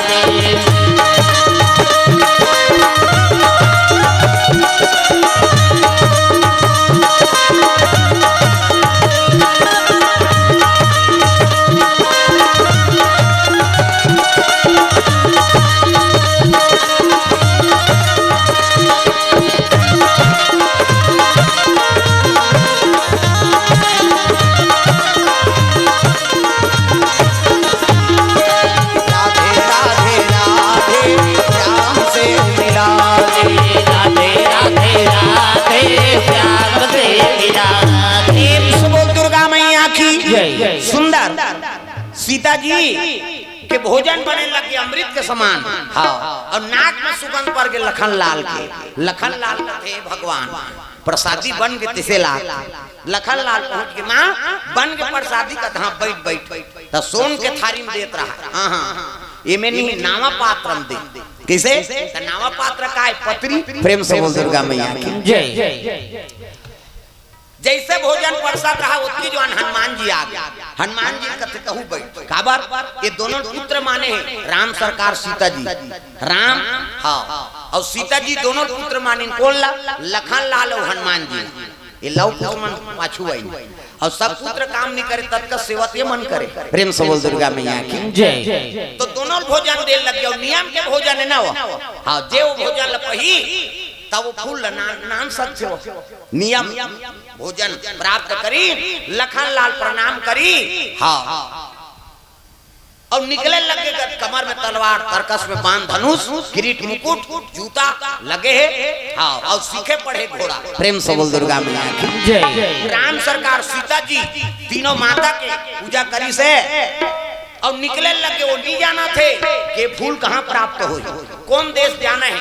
राधे राधे राधे श्याम से मिला दे। राधे राधे राधे श्याम से मिला दे। प्रेम से बोल दुर्गा मैया की जय। सुंदर सीता जी के भोजन बने लग गे अमृत के समान। हाँ, अउ नाक में सुगंध पर गे लखन लाल के। लखन लाल थे भगवान, प्रसादी बन गे तिसे लाल। लखन लाल पहुंच गे, माँ बन गे प्रसादी का, हाँ बैठ बैठ। त सोन के थारी में देत रहा। हाँ, हाँ, एमे नहीं, नावा पात्र में दे। कइसे? त नावा पात्र का हे? पतरी। प्रेम से बोल दुर्गा मैया की जय। जइसे भोजन परसत रहा, ओतकी जुवार हनुमान जी आ गे। हनुमान जी कथे, कहूँ बैठ। काबर? ये दोनों पुत्र माने हे, राम सरकार सीता जी। राम, हाँ, अउ सीता जी दोनों पुत्र मानिन। कोन ला? लखन लाल अउ हनुमान जी। ये लव कुश मन पाछू आइन। अउ सब पुत्र काम नइ करे, ततका सेवा ते मन करे। प्रेम से बोल दुर्गा मैया की जय। तो दोनों भोजन दे लग गे, नियम के भोजन हे ना वो। हाँ, जे वो भोजन ल पही, तब वो फूल ल ना, नान सकथे वो। नियम भोजन प्राप्त करी, लखन लाल प्रणाम करी। हाँ। अउ निकले लग गे, कमर में तलवार, तरकस में बाण, धनुष, किरीट, मुकुट, जूता लगे हे। हाँ, अउ सीखे पड़े घोड़ा। प्रेम से बोल दुर्गा मैया की जय। राम सरकार सीता जी तीनों माता के पूजा करिस हे। अउ निकले लग गे, वो नइ जानत हे के फूल कहाँ प्राप्त होही, कोन देश जाना हे।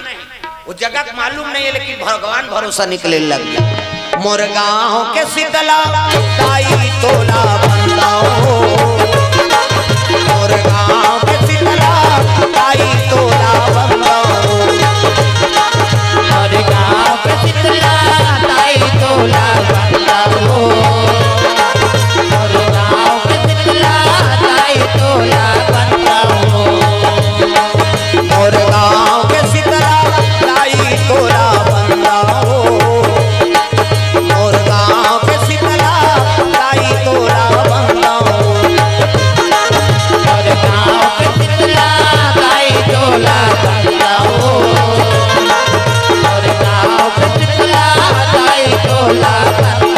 वो जगह के मालूम नइ हे, लेकिन भगवान भरोसा निकले लग गे। मोर गाँव के शीतला ताई तोला बंदाओ। मोर गाँव के शीतला ताई तोला बंदाओ। मोर गाँव के शीतला ताई तोला बंदाओ। मोर गाँव के शीतला ताई तोला बंदाओ। मोर गाँव के शीतला ताई तोला बंदाओ। मोर गाँव के शीतला ताई तोला बंदाओ। मोर गाँव के शीतला ताई तोला बंदाओ। मोर गाँव के शीतला ताई तोला बंदाओ।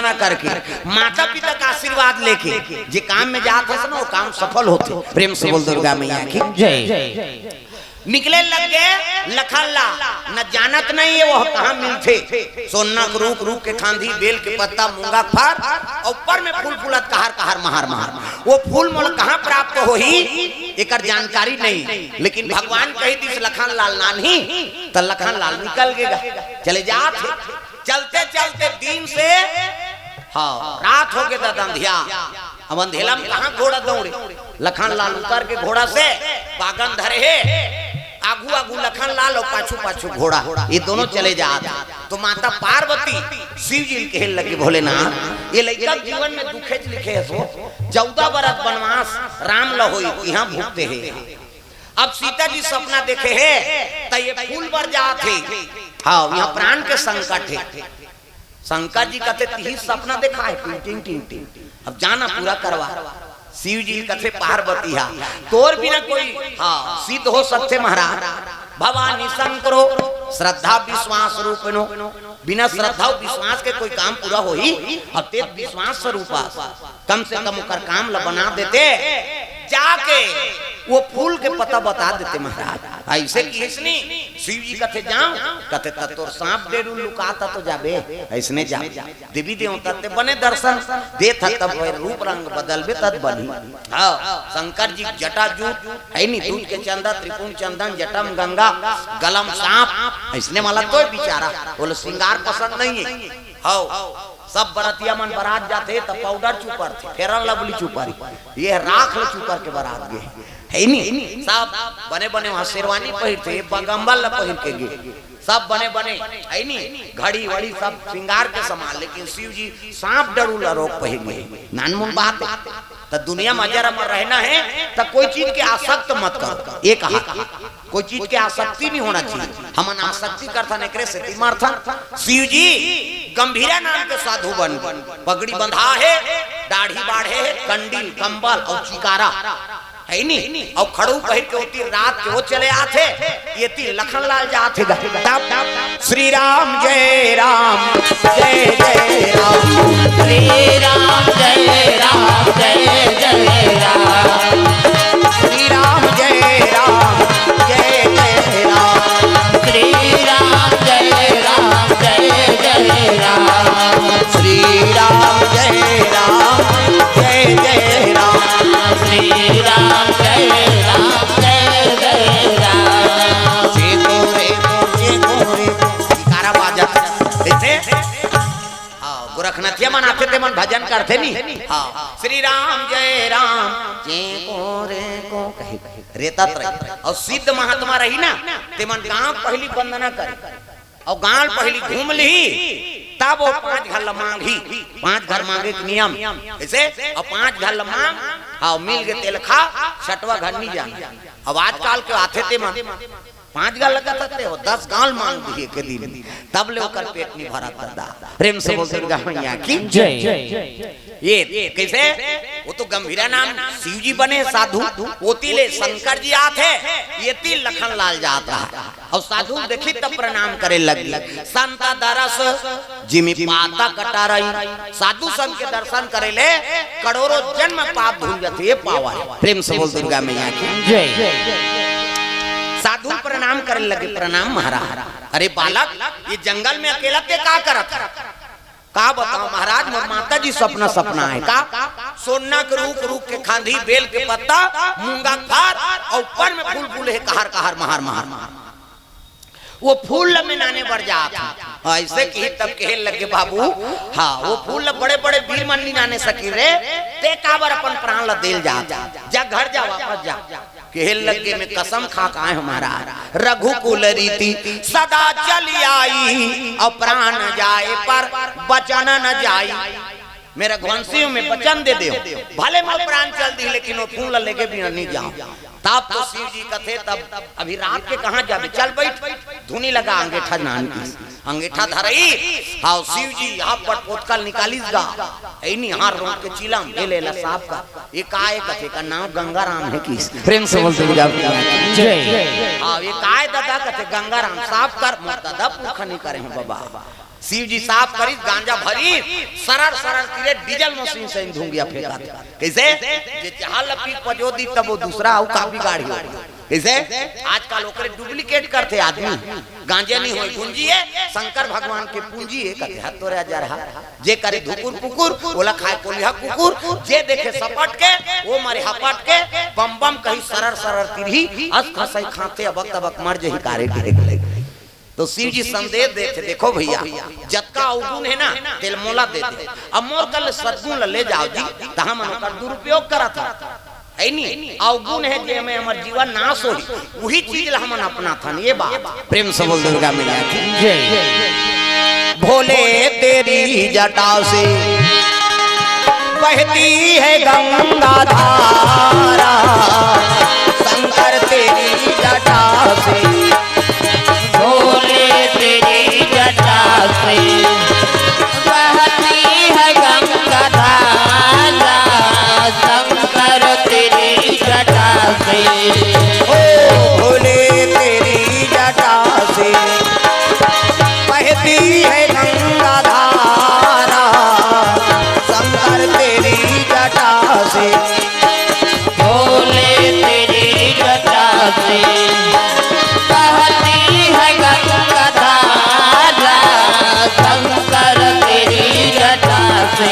करके, माता पिता का आशीर्वाद लेके जे काम में जात हस ना, वो काम सफल होथे। प्रेम से बोल दुर्गा मैया की। जय। निकले लग गे लखन लाल, न जानत नहीं हे वो कहाँ मिलथे। सोना के रूख, रूख के खांधी, बेल के पत्ता, मूंगा के फर, अउ ऊपर में फूल फूलत कहर कहर महर महर। वो फूल मोला कहाँ प्राप्त होही, एकर जानकारी नहीं, लेकिन भगवान कहि दिस लखन लाल नानही, त लखन लाल निकल गे गा, चले जात हे। चलते चलते दिन से, हाँ, रात हो गे दादा अंधिया। अब अंधेला में कहाँ घोड़ा दौड़े? लखन लाल उतर के घोड़ा से बागन धरे हे, आगू आगू लखन लाल अउ पाछू पाछू घोड़ा, ये दोनों चले जात। तो माता पार्वती शिव जी ल कहे लगे, भोलेनाथ, ये लइका के जीवन में दुखेच लिखे हस वो, चौदह बरस बनवास राम ल होई, इहाँ भुगते हे। अब सीता जी सपना देखे हे, त ये फूल बर जात हे। हाँ, यहाँ प्राण के संकट हे। शंकर जी कथे, "तिही सपना देखाय, टिंग, टिंग, टिंग, टिंग। अब जाना पूरा करवा।" शिव जी कथे, "पार्वती हा, तोर बिना कोई, हाँ, सिद्ध हो सकथे महाराज? भवानी शंकरो श्रद्धा विश्वास रूपिणो।" बिना श्रद्धा अउ विश्वास के कोई काम पूरा होही? अब ते विश्वास स्वरूप आस, कम से कम ओकर काम ल बना देते। जाके वो फूल के पता बता देते महाराज। अइसे किहिस नी, शिव जी कथे, "जाओ।" कथे, "त तोर सांप डेरू लुकात हे तो जाबे, अइसने जा।" देवी देवता ते बने दर्शन देत ह, तब रूप रंग बदलबे तब बनही। हाँ, शंकर जी जटा जूट, हे नी, दूध के चंदा, त्रिपुंड चंदन, जटा म गंगा, गला म सांप, अइसने वाला तो बिचारा, बोले श्रृंगार पसंद नहीं हे। हाँ, सब बरतिया मन बरात जाथे त पाउडर चुपरथे, फेरन लवली चुपरही, ये राख ल चुपर के बरात गे, हे नी? सब बने बने वहाँ शेरवानी पहिरथे, बगम्बल ल पहिर के गे, सब बने बने, हे नी? घड़ी वड़ी सब श्रृंगार के समान, लेकिन शिव जी सांप डेरू ल रोग पहिर गे। नानमुन बात हे। त दुनिया में अजर अमर रहना हे, त कोई चीज के आसक्त मत करो। एक हाथ कोई चीज के आसक्ति नहीं होना चाहिए। हमन आसक्ति करथन, एकरे सेती मरथन। शिव जी गंभीरा नाम के साधु बन गे, पगड़ी बंधा हे, दाढ़ी बाढ़े हे, कंडील, कंबल अउ चिकारा, हे नी? अउ खड़ू पहिर के ओती रात के वो चले आथे, एती लखन लाल जाथे गा। तब श्री राम जय राम, जय जय राम। श्री राम जय राम, जय जय राम। श्री राम जय राम, जय जय राम। श्री राम जय राम, जय जय राम। श्री राम जय राम, जय जय राम। श्री राम जय राम, जय जय राम। जे को रे को, जे को रे को। जयकारा बाजत हे। हाँ, गोरखनाथिया मन आथे, ते मन भजन करथे नी। हाँ, श्री राम जय राम, जे को रे को कहे, रेतत रही। अउ सिद्ध महात्मा रही ना, ते मन गाँव पहिली वंदना करे, अउ गाँव पहिली घूम लिही, तब वो पाँच घर ल मांगही। पाँच घर मांगे के नियम, अइसे, अउ पाँच घर ल मांग, हाँ, मिल गे तेला खा, छठवा घर नहीं जाना। अब आजकल के आथे ते मन, पाँच गाल लगत हते हो, दस गाल मांग दिए के दिन, तब ले ओकर पेट नहीं भरत दादा। प्रेम से बोल दुर्गा मैया की जय। ये कैसे? वो तो गंभीरा नाम शिव जी बने साधु, ओती ले शंकर जी आथे, एती लखन लाल जात रहा। अउ साधु देखी त प्रणाम करे लगी। संत दरस जिमि पातक टरई। साधु संत के दर्शन करे ले करोड़ों जन्म पाप धुल जाथे, ये पावन। प्रेम से बोल दुर्गा मैया की जय। साधु प्रणाम करे लगे, "प्रणाम महाराज।" "अरे बालक, ये जंगल में अकेला ते का करत है?" "का बताओ महाराज, मोर माता जी सपना, सपना हे का? सोना के रूख, रूख के खांधी, बेल के पत्ता, मूंगा के फार, अउ ऊपर में फूल फूले हे, कहर कहर, महार महार।" वो फूल ल मिनाने बर जात हे। अइसे किही तब कहे लगे, "बाबू, हाँ, वो फूल ल बड़े-बड़े वीर मन मिनाने सकिन रे, ते काबर अपन प्राण ल देल जात हे? जा घर जा, वापस जा।" कहे लगे, "मैं कसम खा के आए हूँ महाराज, रघुकुल रीति सदा चली आई, अउ प्राण जाए पर वचन न जाई।" मैं रघुवंशी हूँ, मैं वचन दे देव, भले मोर प्राण चल दिही, लेकिन वो फूल ल लेके बिना नहीं जाव। तब तो शिव जी कथे, "तब अभी रात के कहाँ जाबे? चल बइठ, धुनी लगा अंगेठा नान की।" अंगेठा धरई, हाँ, शिव जी यहाँ पर पोतकल निकालिस गा, ऐ निहार रोक के चिलम, "ए ले ला साफ कर।" "ये काय?" कथे, "का नाम गंगाराम हे किस।" प्रेम से बोल दुर्गा मैया की जय। "हाँ, ये काय दादा?" कथे, "गंगाराम, साफ कर।" "मोर दादा पुरखा नहीं करे हैं बाबा।" शिव जी साफ करिस, गांजा भरिस, सरर सरर तिरे डीजल मशीन से धुंगिया फेंकत। कइसे? जे चाह ल पी पजो दी, तब वो दूसरा अउ का बिगाड़ी हो। कइसे? आजकल ओकरे डुप्लीकेट करथे आदमी। गांजे नहीं होय, गुंजी हे, शंकर भगवान के पूंजी हे, कथे हत तोरे अजर हा। जे करे धुकुर पुकुर, ओला खाए कोलिहा कुकुर, जे देखे सपट के, वो मरे हपट के, बम बम कही सरर सरर तिरही, अस खसई खाते अबक तबक मर जही कारे के। तो शिव जी संदेश देथे, देखो भैया, जतका अवगुण हे ना, तेल मोला दे दे। अब मोर कर ले सदगुण ल ले जाव जी, त हमन ओकर दुरुपयोग करत हन। हे नी? अवगुण हे जे में हमर जीवन नाश होही, उही चीज ल हमन अपनाथन। ये बात प्रेम से बोल दुर्गा मैया की। जय। भोले तेरी जटा से बहती है गंगा धारा, शंकर तेरी जटा से। भोले तेरी जटा से बहती है गंगा धारा, शंकर तेरी जटा से। ओ भोले तेरी जटा से बहती है गंगा धारा, शंकर तेरी जटा से। भोले तेरी जटा से बहती है गंगा धारा, शंकर तेरी जटा से।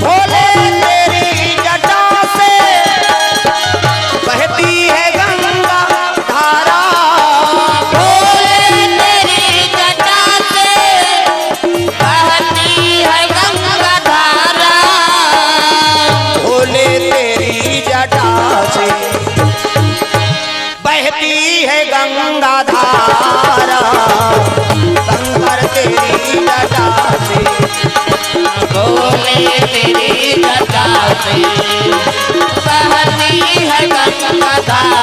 भोले तेरी जटा से बहती है गंगा धारा। भोले तेरी जटा से बहती है गंगा धारा। भोले तेरी जटा से बहती है गंगा धारा, शंकर तेरी जटा से। भोले तेरी जटा से बहती है गंगा धारा,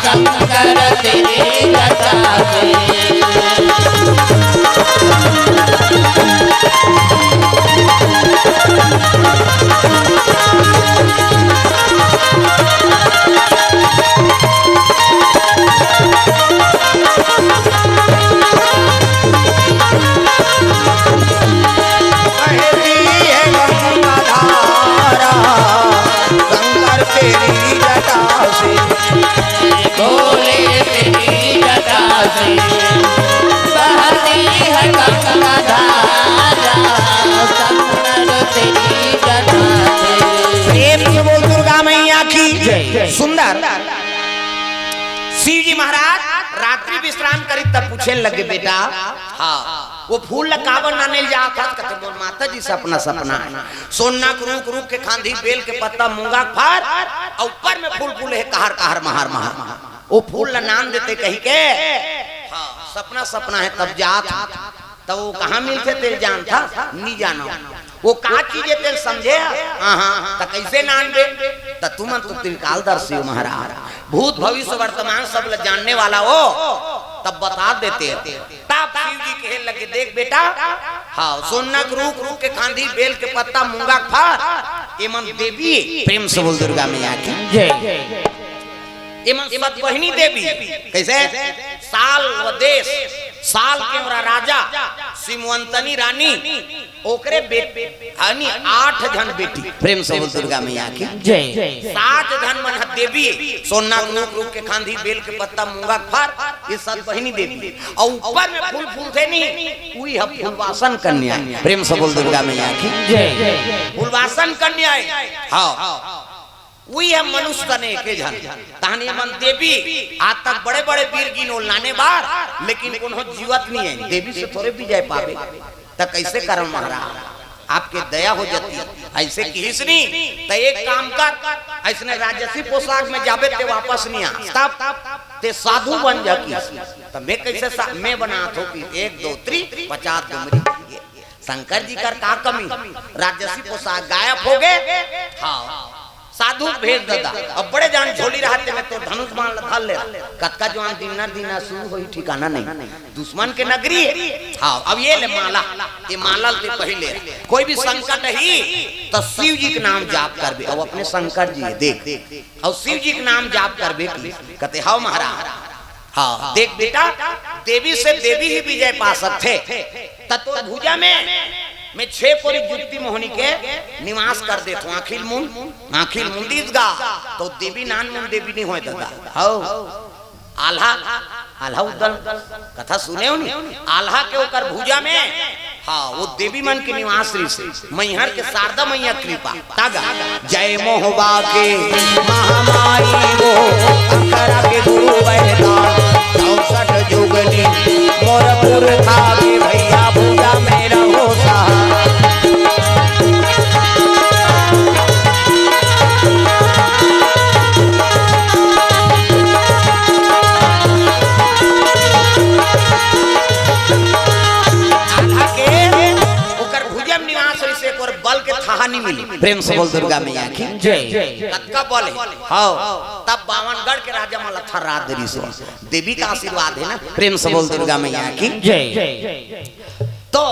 शंकर तेरी जटा से। बहती है गंगा धारा, शंकर तेरी जटा से। भोले तेरी जटा से बहती है गंगा धारा, शंकर तेरी जटा से। प्रेम से बोल दुर्गा मैया की जय। सुंदर। शिव जी महाराज रात्रि विश्राम करी तब पूछे लगे, बेटा, हाँ, वो फूल ला काबर नाने ल जात हस? कथे, मोर माता जी से अपना सपना हे। सोना के रूख, रूख के खांधी, बेल के पत्ता, मूंगा के फर, अउ ऊपर में फूल फूले हे, कहर, कहर, महार, महार। वो फूल ला नान देते कही के, हाँ, सपना, सपना हे, तब जात हस। त वो कहाँ मिलथे तेल जानथस? नी जानव। वो का चीज हे तेल समझे? हाँ, हाँ। त कइसे नानबे? त तुमन तो त्रिकालदर्शी हो महाराज, भूत भविष्य वर्तमान सब ल जानने वाला हो, तब बता देते। तब शिव जी कहे लगे, देख बेटा, हाँ, सोना के रूख, रूख के खांधी, बेल के पत्ता, मूंगा के फर, एमन देवी। प्रेम से बोल दुर्गा मैया की जय। एमन सतबहिनी देवी। कइसे? साल व देश, साल के ओरा राजा, सिमवंतनी रानी, ओकरे बेट-, यानी आठ झन बेटी। प्रेम से बोल दुर्गा मैया की जय। सात झन मन ह देवी, सोना के रूख, रूख के खांधी, बेल के पत्ता, मूंगा के फर, ये सतबहिनी देवी। अउ ऊपर में फूल फूलथे नहीं, उही ह फूलवासन कन्या। प्रेम से बोल दुर्गा मैया की जय। फूलवासन कन्या हे। हाँ। उही ह मनुष्य तने एके झन। तहन एमन देवी, आज तक बड़े-बड़े वीर गिनो लाने बार, लेकिन कोनो जीवत नहीं हे। देवी से थोरे विजय पाबे। त कइसे करन महाराज? आपके दया हो जाती। अइसे किहिस नहीं, त एक काम कर, अइसने राजसी पोशाक में जाबे ते वापस नहीं आ। तब ते साधु बन जा किहिस। त मैं कइसे सा-, मैं बनात हों कि एक, दो, त्री, पचास डुमरी। शंकर जी कर का कमी? राजसी पोशाक गायब हो गे। हाँ, साधु भेज ददा। अब बड़े जान झोली रहते में तो धनुष बाण ल धर ले। कतका जुआन दिनना दिनना शुरू होही ठिकाना नहीं। दुश्मन के नगरी हे। हाँ, अब ये ले माला, ये माला ले पहिले। कोई भी संकट ही तो शिव जी के नाम जाप करबे। अब अपने शंकर जी हे, देख। अउ शिव जी के नाम जाप करबे कि कथे, हव महाराज। हाँ, देख बेटा, देवी से देवी ही विजय पा सकथे। त तोर भुजा में मैं छह कोरी जुक्ति मोहनी के निवास कर देथों। आँखी ल मूंद, आँखी ल मूंदिस गा, त देवी नानमुन देवी नइ होय ददा। हव। आल्हा, आल्हा उदल कथा सुने हो नी? आल्हा के ओकर भुजा में, हाँ, वो देवी मन के निवास रहिसे। मैहर के शारदा मैया कृपा। तागा। जय मोहबा के महामाई वो, अखरा के गुरु वैदा, चौसठ जुगनी मोर पुरखा के भैया, भुजा में रहो सहारा। आल्हा के ओकर भुजा में निवास रहिसे, ओकर बल के थाहा नइ मिले। प्रेम से बोल दुर्गा मैया की जय। कतका बल हे। हव। तब बावनगढ़ के राजा मन ल थर्रा दे रिहिस। देवी का आशीर्वाद हे ना। प्रेम से बोल दुर्गा मैया की जय। तो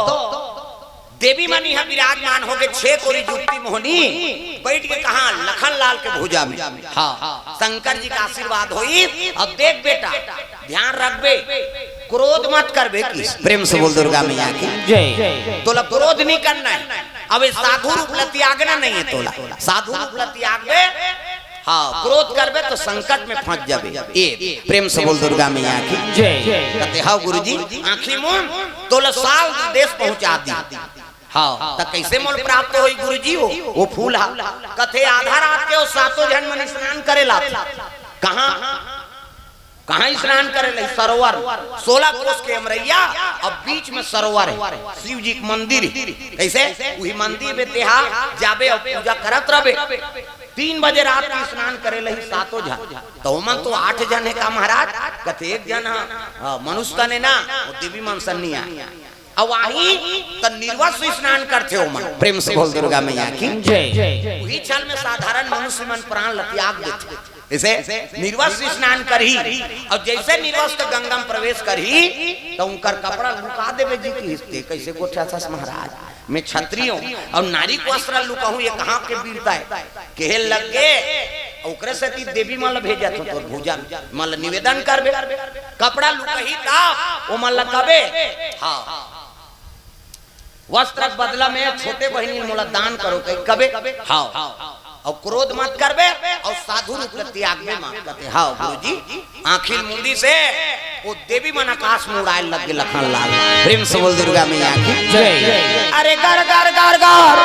देवी मन इहाँ विराजमान होके छह कोरी जुक्ति मोहनी बइठ के कहाँ लखन लाल के भुजा में। हाँ, शंकर जी का आशीर्वाद होई। अब देख बेटा, ध्यान रखबे, क्रोध मत करबे किस। प्रेम से बोल दुर्गा मैया की जय। तोला क्रोध नइ करना हे। अब ये साधु रूप ल त्यागना नइ हे तोला। साधु रूप ल त्यागबे, हाँ, क्रोध करबे त संकट में फंस जाबे। ए, प्रेम से बोल दुर्गा मैया की जय। कथे, "हव गुरुजी, आँखी मूंद, तोला साल देश पहुँचा दी।" हव, त कइसे मोल प्राप्त होई गुरुजी वो, वो फूल हा? कथे, "आधा रात के वो सातों झन मन स्नान करे ला।" कहाँ? कहाँ स्नान करे ला? सरोवर, सोलह कोस के अमरैया, अब बीच में सरोवर हे, शिव जी के मंदिर हे। कइसे? उही मंदिर में तेहा जाबे अउ पूजा करत रहबे। तीन बजे रात में स्नान करे ला सातों झन, त ओमन तो आठ झन हे का महाराज? कथे, "एक झन ह, अ, मनुष्य तन हे ना, वो देवी मन सन नइ आय।" अउ आही त निर्वस्त्र स्नान करथे ओमन। प्रेम से बोल दुर्गा मैया की जय। उही छल में साधारण मनुष्य मन प्राण ल त्याग देथे। जइसे निर्वस्त्र स्नान करही, अउ जइसे निर्वस्त्र गंगा में प्रवेश करही, त उनकर कपड़ा लुका देबे जी किहिस। कइसे गोठियाथस महाराज? मैं क्षत्रिय हूँ अउ नारी के वस्त्र लुकाहूँ, ये कहाँ के वीरता हे? कहे लग गे, ओकरे सेती देवी मन ल भेजत हों तोर भुजा में, मन ल निवेदन करबे, कपड़ा लुकाही त ओमन ल कबे, हाँ, वस्त्र के बदला में छोटे बहिनी मोला दान करो कहि कबे, हाँ, अउ क्रोध मत करबे, अउ साधु रूप ल त्यागबे मत। कथे, "हव गुरुजी।" आँखी ल मूंदिस हे वो देवी मन आकाश में उड़ाय लग गे लखन लाल। प्रेम से बोल दुर्गा मैया की जय। अरे गर गर गर गर,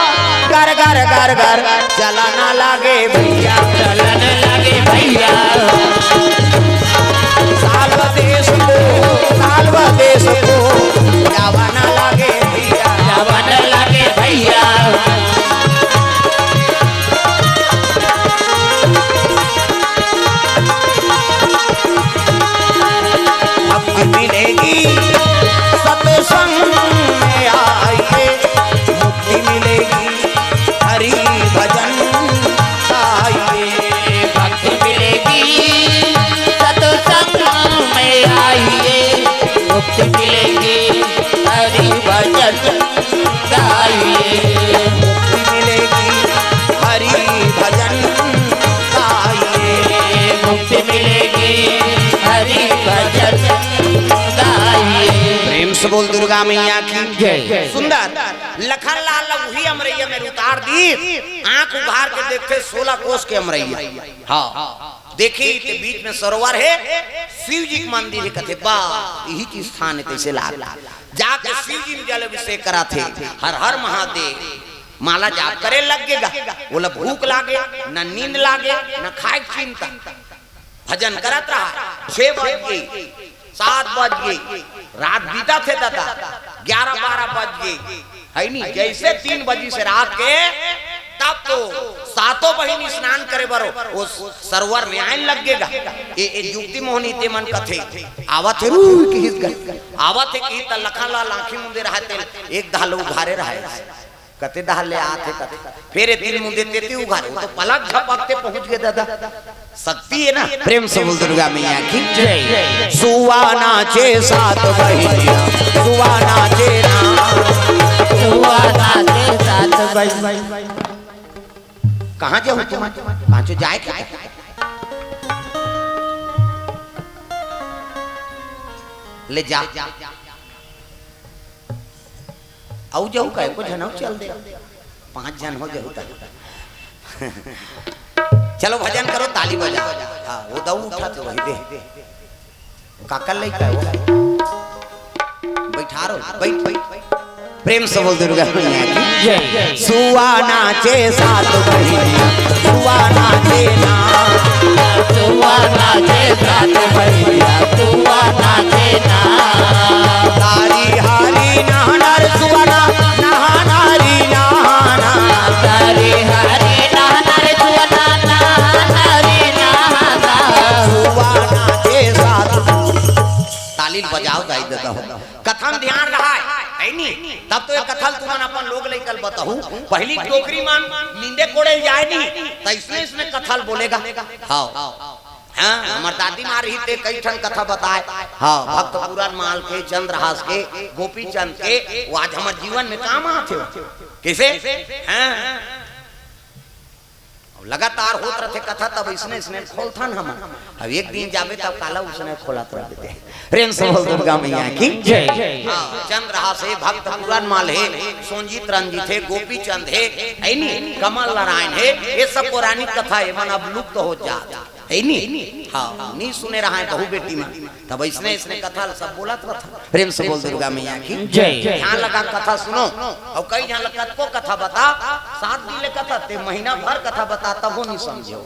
गर गर गर गर, चला ना लागे भैया, चला ना लागे भैया। सालवा देश को, सालवा देश को, जावा ना लागे भैया, जावा ना लागे भैया। भक्ति मिलेगी सत्संग में आइए, मुक्ति मिलेगी हरि भजन गाइए। भक्ति मिलेगी सत्संग में आइए, मुक्ति मिलेगी हरि भजन गाइए। मुक्ति मिलेगी हरि भजन गाइए। मुक्ति मिलेगी हरि भजन गाइए। प्रेम से बोल दुर्गा मैया की जय। सुंदर। लखन लाल ल उही अमरैया में उतार दिस। आंख उघार के देखथे सोलह कोस के अमरैया। हाँ, देखिस त बीच में सरोवर हे, शिव जी के मंदिर हे। कथे, "बा, इही चीज स्थान हे, कइसे लाग।" जाके शिव जी में जल अभिषेक कराथे, "हर हर महादेव।" माला जाप करे लग गे गा। ओला भूख लागे, न नींद लागे, न खाए के चिंता। भजन करत रहा, छह बज गे, सात बज गे, रात बीतत हे दादा, ग्यारह बारह बज गे, हे नी? जइसे तीन बजिस रात के, तब तो सातों बहिनी स्नान करे बर ओ सरोवर में आए लग गे गा। ए, ए जुक्ति मोहनी ते मन कथे, "आवत हे रू," किहिस गा। "आवत हे," किहिस त लखन लाल आंखी मुंदे रहय तेला एक दहा ल उघारे रहय। कते दहा ले आत हे कथे। फेर ए तीर मुंदे तेती उघारे, ओ तो पलक झपकते पहुंच गे दादा। शक्ति हे ना। प्रेम से बोल दुर्गा मैया की जय। सुवा नाचे सात बहिनिया, सुवा नाचे ना। सुवा नाचे सात बहिनिया। कहाँ जाहू तुम? पाँचों जाए के? ले जा। अउ जाहू का, एको झन अउ चल दे, पांच झन हो जाहू त। चलो भजन करो, ताली बजाओ। हाँ, वो दऊ उठा तो वही दे। काकर लइका है वो? बैठा रहो, बैठ, बैठ। प्रेम से बोल दुर्गा मैया की। जय। सुआ नाचे सात बहिनिया, सुआ नाचे ना। सुआ नाचे सात बहिनिया, सुआ नाचे ना। तारी हारी नहाना रे सुआ ना, नहाना री नहाना। तारी हारी नहाना रे सुआ ना, नहाना री नहाना। सुआ नाचे सात। ताली ल बजाओ दाई ददा हो। कथा म ध्यान रहा है, है नी? तब तो ये कथा ल तुमन अपन लोग लइका ल बताहू। पहली डोकरी मन नींदे कोड़े ल जाए नी, त इसने इसने कथा ल बोलेगा। हाँ। हाँ, हमर दादी माँ रही ते कई ठन कथा बताए। हाँ, भक्त पूरन माल के, चंद्रहास के, गोपीचंद के, वो आज हमर जीवन में काम आथे। कैसे? हाँ। अब लगातार होत रथे कथा, तब इसने, इसने खोलथन हमन। अब एक दिन जाबे तब काला उसने खोलत रह देते। प्रेम से बोल दुर्गा मैया की। जय। हाँ, चंद्रहास हे, भक्त पूरन माल हे, सोंजित रंजित हे, गोपीचंद हे, है नी? कमल नारायण हे, ये सब पौराणिक कथा हे, मन अब लुप्त हो जात। है नी? हाँ, नी सुने रहा है कहू बेटी मन। तब इसने, इसने कथा ल सब बोलत रहा। प्रेम से बोल दुर्गा मैया की। जय। ध्यान लगा कथा सुनो। अउ कई झन ल कतको कथा बता, सात दिन ले कथा, ते महीना भर कथा बता, तभो नी समझो।